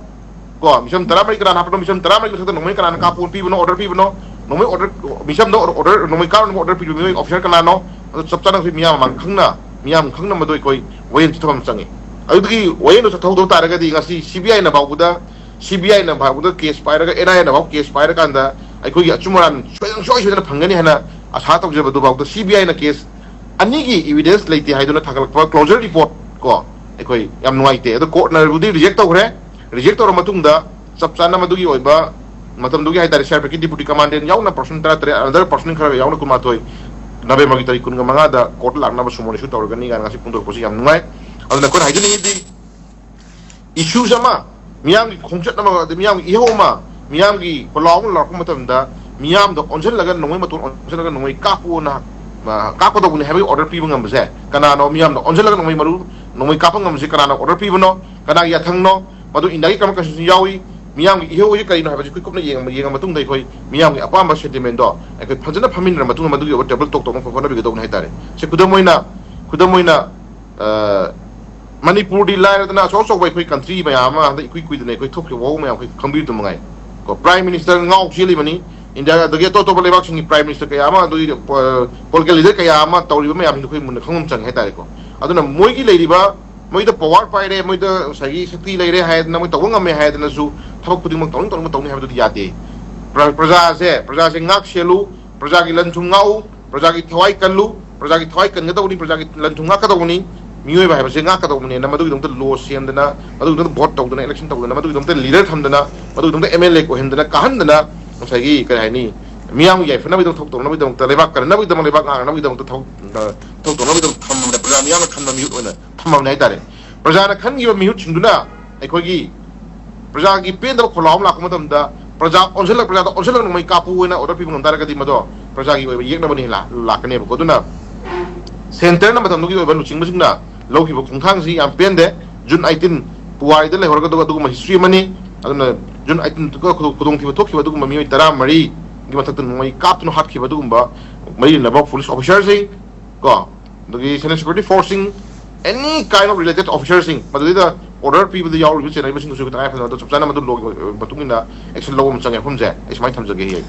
ꯀꯣ, ꯃꯤꯆꯝ ꯇꯔꯥꯃꯔꯤ ꯀꯅꯥꯅ ꯍꯥꯠꯄꯅꯣ? ꯃꯤꯆꯝ ꯇꯔꯥꯃꯔꯤ ꯃꯊꯛꯇ ꯅꯣꯡꯃꯩ ꯀꯅꯥꯅ ꯀꯥꯞꯄꯣ ꯄꯤꯕꯅꯣ, ꯑꯣꯔꯗꯔ ꯄꯤꯕꯅꯣ? ꯅꯣꯡꯃꯩ ꯑꯣꯔꯗꯔ, ꯃꯤꯆꯝꯗ ꯑꯣꯔꯗꯔ, ꯅꯣꯡꯃꯩ ꯀꯥꯞꯅꯕ ꯑꯣꯔꯗꯔ ꯄꯤꯕ ꯃꯤꯑꯣꯏ ꯑꯣꯐꯤꯁꯔ ꯀꯅꯥꯅꯣ? ꯑꯗꯨ ꯆꯞ ꯆꯥꯅ ꯑꯩꯈꯣꯏ ꯃꯤꯌꯥꯝ ꯃꯃꯥꯡ ꯈꯪꯅ, ꯃꯤꯌꯥꯝ ꯈꯪꯅ ꯃꯗꯨ ꯑꯩꯈꯣꯏ ꯋꯥꯌꯦꯜ ꯆꯠꯊꯕ ꯑꯃ ꯆꯪꯉꯤ꯫ ꯑꯗꯨꯗꯒꯤ ꯋꯥꯌꯦꯜꯗꯣ ꯆꯠꯊꯍꯧꯗꯕ ꯇꯥꯔꯒꯗꯤ ꯉꯁꯤ CBIꯅ ꯐꯥꯎꯕꯗ, CBIꯅ ꯐꯥꯎꯕꯗ ꯀꯦꯁ ꯄꯥꯏꯔꯒ, NIAꯅ ꯐꯥꯎ ꯀꯦꯁ ꯄꯥꯏꯔꯀꯥꯟꯗ ꯑꯩꯈꯣꯏꯒꯤ ꯑꯆꯨꯝ ꯑꯔꯥꯟ ꯁꯣꯏꯗꯅ, ꯁꯣꯏ ꯁꯣꯏꯗꯅ ꯐꯪꯒꯅꯤ ꯍꯥꯏꯅ ꯑꯁꯥ ꯇꯧꯖꯕꯗꯨꯐꯥꯎꯗ CBIꯅ ꯀꯦꯁ ꯑꯅꯤꯒꯤ ꯏꯕꯤꯗꯦꯟꯁ ꯂꯩꯇꯦ ꯍꯥꯏꯗꯨꯅ ꯊꯥꯒꯠꯂꯛꯄ ꯀ꯭ꯂꯣꯖꯔ ꯔꯤꯄꯣꯔꯠ ꯀꯣ, ꯑꯩꯈꯣꯏ ꯌꯥꯝ ꯅꯨꯡꯉꯥꯏꯇꯦ꯫ ꯑꯗꯣ ꯀꯣꯔꯠꯅꯕꯨꯗꯤ ꯔꯤꯖꯦꯛ ꯇꯧꯈ꯭ꯔꯦ꯫ ꯔꯤꯖꯦꯛ ꯇꯧꯔ ꯃꯇꯨꯡꯗ ꯆꯞ ꯆꯥꯅ ꯃꯗꯨꯒꯤ ꯑꯣꯏꯕ ꯃꯇꯝꯗꯨꯒꯤ ꯍꯥꯏꯇꯥꯔꯦ, CRPFꯀꯤ ꯗꯤꯄꯨꯇꯤ ꯀꯃꯥꯟꯗꯦꯟ ꯌꯥꯎꯅ ꯄꯔꯁꯟ ꯇꯔꯥ ꯇꯔꯦꯠ, ꯑꯅꯗꯔ ꯄꯔꯁꯟ ꯈꯔ ꯌꯥꯎꯅ ꯀꯨꯟꯃꯥꯊꯣꯏ, ꯅꯕꯦꯝꯕꯔꯒꯤ ꯇꯥꯔꯤꯛ ꯀꯨꯟꯒ ꯃꯉꯥꯗ ꯀꯣꯔꯠ ꯂꯥꯛꯅꯕ ꯁꯨꯃꯣꯟ ꯏꯁꯨ ꯇꯧꯔꯒꯅꯤ ꯀꯥꯏꯅ ꯉꯁꯤ ꯐꯣꯡꯗꯣꯔꯛꯄꯁꯤ ꯌꯥꯝ ꯅꯨꯡꯉꯥꯏ꯫ ꯑꯗꯨꯅ ꯑꯩꯈꯣꯏꯅ ꯍꯥꯏꯖꯅꯤꯡꯉꯤꯗꯤ, ꯏꯁꯨꯁ ꯑꯃ, ꯃꯤꯌꯥꯝꯒꯤ ꯈꯣꯡꯆꯠ ꯑꯃ, ꯑꯗꯩ ꯃꯤꯌꯥꯝꯒꯤ ꯏꯍꯧ ꯑꯃ, ꯃꯤꯌꯥꯝꯒꯤ ꯈꯣꯜꯂꯥꯎ ꯑꯃ ꯂꯥꯎꯔꯛꯄ ꯃꯇꯝꯗ, ꯃꯤꯌꯥꯝꯗ ꯑꯣꯟꯁꯤꯜꯂꯒ, ꯅꯣꯡꯃꯩ ꯃꯇꯣꯟ ꯑꯣꯟꯁꯤꯜꯂꯒ ꯅꯣꯡꯃꯩ ꯀꯥꯞꯄꯣꯅ, ꯑ, ꯀꯥꯞꯀꯗꯧꯕꯅꯤ ꯍꯥꯏꯕꯒꯤ ꯑꯣꯔꯗꯔ ꯄꯤꯕ ꯉꯝꯕꯁꯦ ꯀꯅꯥꯅꯣ? ꯃꯤꯌꯥꯝꯗ ꯑꯣꯟꯁꯤꯜꯂꯒ ꯅꯣꯡꯃꯩ ꯃꯔꯨ, ꯅꯣꯡꯃꯩ ꯀꯥꯞꯄ ꯉꯝꯕꯁꯦ ꯀꯅꯥꯅ ꯑꯣꯔꯗꯔ ꯄꯤꯕꯅꯣ? ꯀꯅꯥꯒꯤ ꯌꯥꯊꯪꯅꯣ? ꯃꯗꯨ ꯏꯟꯗꯤꯌꯥꯒꯤ ꯀꯔꯝꯕ ꯀꯟꯁꯇꯤꯇ꯭ꯌꯨꯁꯟ ꯌꯥꯎꯏ? ꯃꯤꯌꯥꯝꯒꯤ ꯏꯍꯧ ꯑꯁꯤ ꯀꯔꯤꯅꯣ ꯍꯥꯏꯕꯁꯤ ꯑꯩꯈꯣꯏ ꯀꯨꯞꯅ ꯌꯦꯡꯉ, ꯌꯦꯡꯉ ꯃꯇꯨꯡꯗ ꯑꯩꯈꯣꯏ ꯃꯤꯌꯥꯝꯒꯤ ꯑꯄꯥꯝꯕ ꯁꯦꯟꯇꯤꯃꯦꯟꯗꯣ ꯑꯩꯈꯣꯏ ꯐꯖꯅ ꯐꯝꯃꯤꯟꯅꯔ ꯃꯇꯨꯡꯗ ꯃꯗꯨꯒꯤ ꯑꯣꯏꯕ ꯇꯦꯕꯜ ꯇꯣꯛ ꯇꯧꯅꯕ ꯍꯣꯠꯅꯕꯤꯒꯗꯧꯕꯅꯤ ꯍꯥꯏꯇꯥꯔꯦ꯫ ꯁꯤ ꯈꯨꯗꯝ ꯑꯣꯏꯅ, ꯈꯨꯗꯝ ꯑꯣꯏꯅ, ꯑ, ꯃꯅꯤꯄꯨꯔꯗꯤ ꯂꯥꯏꯔꯗꯅ ꯑꯆꯧ ꯑꯆꯧꯕ ꯑꯩꯈꯣꯏ ꯀꯟꯇ꯭ꯔꯤ ꯃꯌꯥꯝ ꯑꯃ ꯍꯟꯗꯛ ꯏꯀꯨꯏ ꯀꯨꯏꯗꯅ ꯑꯩꯈꯣꯏ ꯊꯣꯛꯈꯤꯕ ꯋꯥꯍꯧ ꯃꯌꯥꯝ ꯑꯩꯈꯣꯏ ꯈꯪꯕꯤꯕꯗꯨ ꯃꯉꯥꯏ꯫ ꯀꯣ, ꯄ꯭ꯔꯥꯏꯝ ꯃꯤꯅꯤꯁꯇꯔ ꯉꯥꯎ ꯆꯦꯜꯂꯤꯕꯅꯤ꯫ ꯏꯟꯗꯤꯌꯥ ꯑꯗꯒꯤ ꯑꯇꯣꯞ ꯑꯇꯣꯞꯄ ꯂꯩꯕꯥꯛꯁꯤꯡꯒꯤ ꯄ꯭ꯔꯥꯏꯝ ꯃꯤꯅꯤꯁꯇꯔ ꯀꯌꯥ ꯑꯃ, ꯑꯗꯨꯒꯤ ꯄꯣ-, ꯄꯣꯂꯤꯇꯤꯀꯦꯜ ꯂꯤꯗꯔ ꯀꯌꯥ ꯑꯃ ꯇꯧꯔꯤꯕ ꯃꯌꯥꯝꯁꯤꯡꯗꯣ ꯑꯩꯈꯣꯏ ꯃꯨꯟꯅ ꯈꯪꯕ ꯑꯃ ꯆꯪꯉꯦ ꯍꯥꯏꯇꯥꯔꯦꯀꯣ꯫ ꯑꯗꯨꯅ ꯃꯣꯏꯒꯤ ꯂꯩꯔꯤꯕ, ꯃꯣꯏꯗ ꯄꯋꯥꯔ ꯄꯥꯏꯔꯦ, ꯃꯣꯏꯗ ꯉꯁꯥꯏꯒꯤ ꯁꯛꯇꯤ ꯂꯩꯔꯦ ꯍꯥꯏꯗꯅ, ꯃꯣꯏ ꯇꯧꯕ ꯉꯝꯃꯦ ꯍꯥꯏꯗꯅꯁꯨ ꯊꯕꯛ ꯈꯨꯗꯤꯡꯃꯛ ꯇꯧꯅꯤꯡ ꯇꯧꯅꯤꯡꯕ ꯇꯧꯅꯤ ꯍꯥꯏꯕꯗꯨꯗꯤ ꯌꯥꯗꯦ꯫ ꯄ꯭ꯔ-, ꯄ꯭ꯔꯖꯥꯁꯦ, ꯄ꯭ꯔꯖꯥꯁꯦ ꯉꯥꯛ ꯁꯦꯜꯂꯨ, ꯄ꯭ꯔꯖꯥꯒꯤ ꯂꯟ ꯊꯨꯝ ꯉꯥꯛꯎ, ꯄ꯭ꯔꯖꯥꯒꯤ ꯊꯋꯥꯏ ꯀꯜꯂꯨ, ꯄ꯭ꯔꯖꯥꯒꯤ ꯊꯋꯥꯏ ꯀꯟꯒꯗꯧꯕꯅꯤ, ꯄ꯭ꯔꯖꯥꯒꯤ ꯂꯟ ꯊꯨꯝ ꯉꯥꯛꯀꯗꯧꯕꯅꯤ꯫ ꯃꯤꯑꯣꯏꯕ ꯍꯥꯏꯕꯁꯦ ꯉꯥꯛꯀꯗꯧꯕꯅꯦꯅ ꯃꯗꯨꯒꯤꯗꯃꯛꯇ ꯂꯣ ꯁꯦꯝꯗꯅ, ꯃꯗꯨꯒꯤꯗꯃꯛꯇ ꯚꯣꯠ ꯇꯧꯗꯅ, ꯏꯂꯦꯛꯁꯟ ꯇꯧꯗꯅ, ꯃꯗꯨꯒꯤꯗꯃꯛꯇ ꯂꯤꯗꯔ ꯊꯝꯗꯅ, ꯃꯗꯨꯒꯤꯗꯃꯛꯇ MLA ꯑꯣꯏꯍꯟꯗꯅ, ꯀꯥꯍꯟꯗꯅ, ꯉꯁꯥꯏꯒꯤ ꯀꯔꯤ ꯍꯥꯏꯅꯤ, ꯃꯤꯌꯥꯝꯒꯤ ꯌꯥꯏꯐꯅꯕꯒꯤꯗꯃꯛ ꯊꯕꯛ ꯇꯧꯅꯕꯒꯤꯗꯃꯛꯇ, ꯂꯩꯕꯥꯛ ꯀꯟꯅꯕꯒꯤꯗꯃꯛ, ꯂꯩꯕꯥꯛ ꯉꯥꯛꯅꯕꯒꯤꯗꯃꯛꯇ ꯊꯕꯛ, ꯑ, ꯊꯕꯛ ꯇꯧꯅꯕꯒꯤꯗꯃꯛꯇ ꯊꯝꯃꯕꯅꯦ꯫ ꯄ꯭ꯔꯖꯥ ꯃꯤꯌꯥꯝꯅ ꯈꯟꯕ ꯃꯤꯍꯨꯠ ꯑꯣꯏꯅ ꯊꯝꯃꯕꯅꯦ ꯍꯥꯏꯇꯥꯔꯦ꯫ ꯄ꯭ꯔꯖꯥꯅ ꯈꯟꯈꯤꯕ ꯃꯤꯍꯨꯠꯁꯤꯡꯗꯨꯅ ꯑꯩꯈꯣꯏꯒꯤ ꯄ꯭ꯔꯖꯥꯒꯤ ꯄꯦꯟꯗꯕ ꯈꯣꯜꯂꯥꯎ ꯑꯃ ꯂꯥꯛꯄ ꯃꯇꯝꯗ ꯄ꯭ꯔꯖꯥ ꯑꯣꯟꯁꯤꯜꯂꯛ ꯄ꯭ꯔꯖꯥꯗ ꯑꯣꯟꯁꯤꯜꯂꯛ ꯅꯣꯡꯃꯩ ꯀꯥꯞꯄꯨ ꯑꯣꯏꯅ ꯑꯣꯔꯗꯔ ꯄꯤꯕ ꯉꯝ ꯇꯥꯔꯒꯗꯤ ꯃꯗꯣ ꯄ꯭ꯔꯖꯥꯒꯤ ꯑꯣꯏꯕ ꯌꯦꯛꯅꯕꯅꯤ ꯂꯥꯛꯀꯅꯦꯕꯀꯣ꯫ ꯑꯗꯨꯅ ꯁꯦꯟꯇꯔꯅ ꯃꯇꯝꯗꯨꯒꯤ ꯑꯣꯏꯕ ꯂꯨꯆꯤꯡꯕꯁꯤꯡꯅ ꯂꯧꯈꯤꯕ ꯈꯣꯡꯊꯥꯡꯁꯤ ꯌꯥꯝ ꯄꯦꯟꯗꯦ꯫ ꯖꯨꯟ ꯑꯩꯠꯇꯤꯟ ꯄꯨꯋꯥꯔꯤꯗ ꯂꯩꯍꯧꯔꯒꯗꯕ ꯑꯗꯨꯒꯨꯝꯕ ꯍꯤꯁꯇ꯭ꯔꯤ ꯑꯃꯅꯤ꯫ ꯑꯗꯨꯅ ꯖꯨꯟ ꯑꯩꯠꯇꯤꯟ ꯈꯨꯗꯣꯡꯊꯤꯕ ꯊꯣꯛꯈꯤꯕ ꯑꯗꯨꯒꯨꯝꯕ ꯃꯤꯑꯣꯏ ꯇꯔꯥꯃꯔꯤꯒꯤ ꯃꯊꯛꯇ ꯅꯣꯡꯃꯩ ꯀꯥꯞꯇꯨꯅ ꯍꯥꯠꯈꯤꯕ ꯑꯗꯨꯒꯨꯝꯕ ꯃꯔꯤ ꯂꯩꯅꯕ ꯄꯨꯂꯤꯁ ꯑꯣꯐꯤꯁꯔꯁꯤꯡ ꯀꯣ, ꯑꯗꯒꯤ ꯁꯦꯟꯇ꯭ꯔꯦꯜ ꯁꯦꯀ꯭ꯌꯨꯔꯤꯇꯤ ꯐꯣꯔꯁꯁꯤꯡ, ꯑꯦꯅꯤ ꯀꯥꯏꯟ ꯑꯣꯐ ꯔꯤꯂꯦꯇꯦꯠ ꯑꯣꯐꯤꯁꯔꯁꯤꯡ, ꯃꯗꯨꯗꯩꯗ ꯑꯣꯔꯗꯔ ꯄꯤꯕꯗ ꯌꯥꯎꯔꯤꯕ ꯆꯦꯟꯅꯔꯤꯕꯁꯤꯡꯗꯨꯁꯨ ꯇꯉꯥꯏ ꯐꯗꯅ ꯆꯞ ꯆꯥꯅ ꯃꯗꯨ ꯂꯣꯒꯤ ꯃꯇꯨꯡ ꯏꯟꯅ ꯑꯦꯛꯁꯟ ꯂꯧꯕ ꯑꯃ ꯆꯪꯉꯦ꯫ ꯃꯐꯝꯁꯦ ꯑꯩ ꯁꯨꯃꯥꯏꯅ ꯊꯝꯖꯒꯦ꯫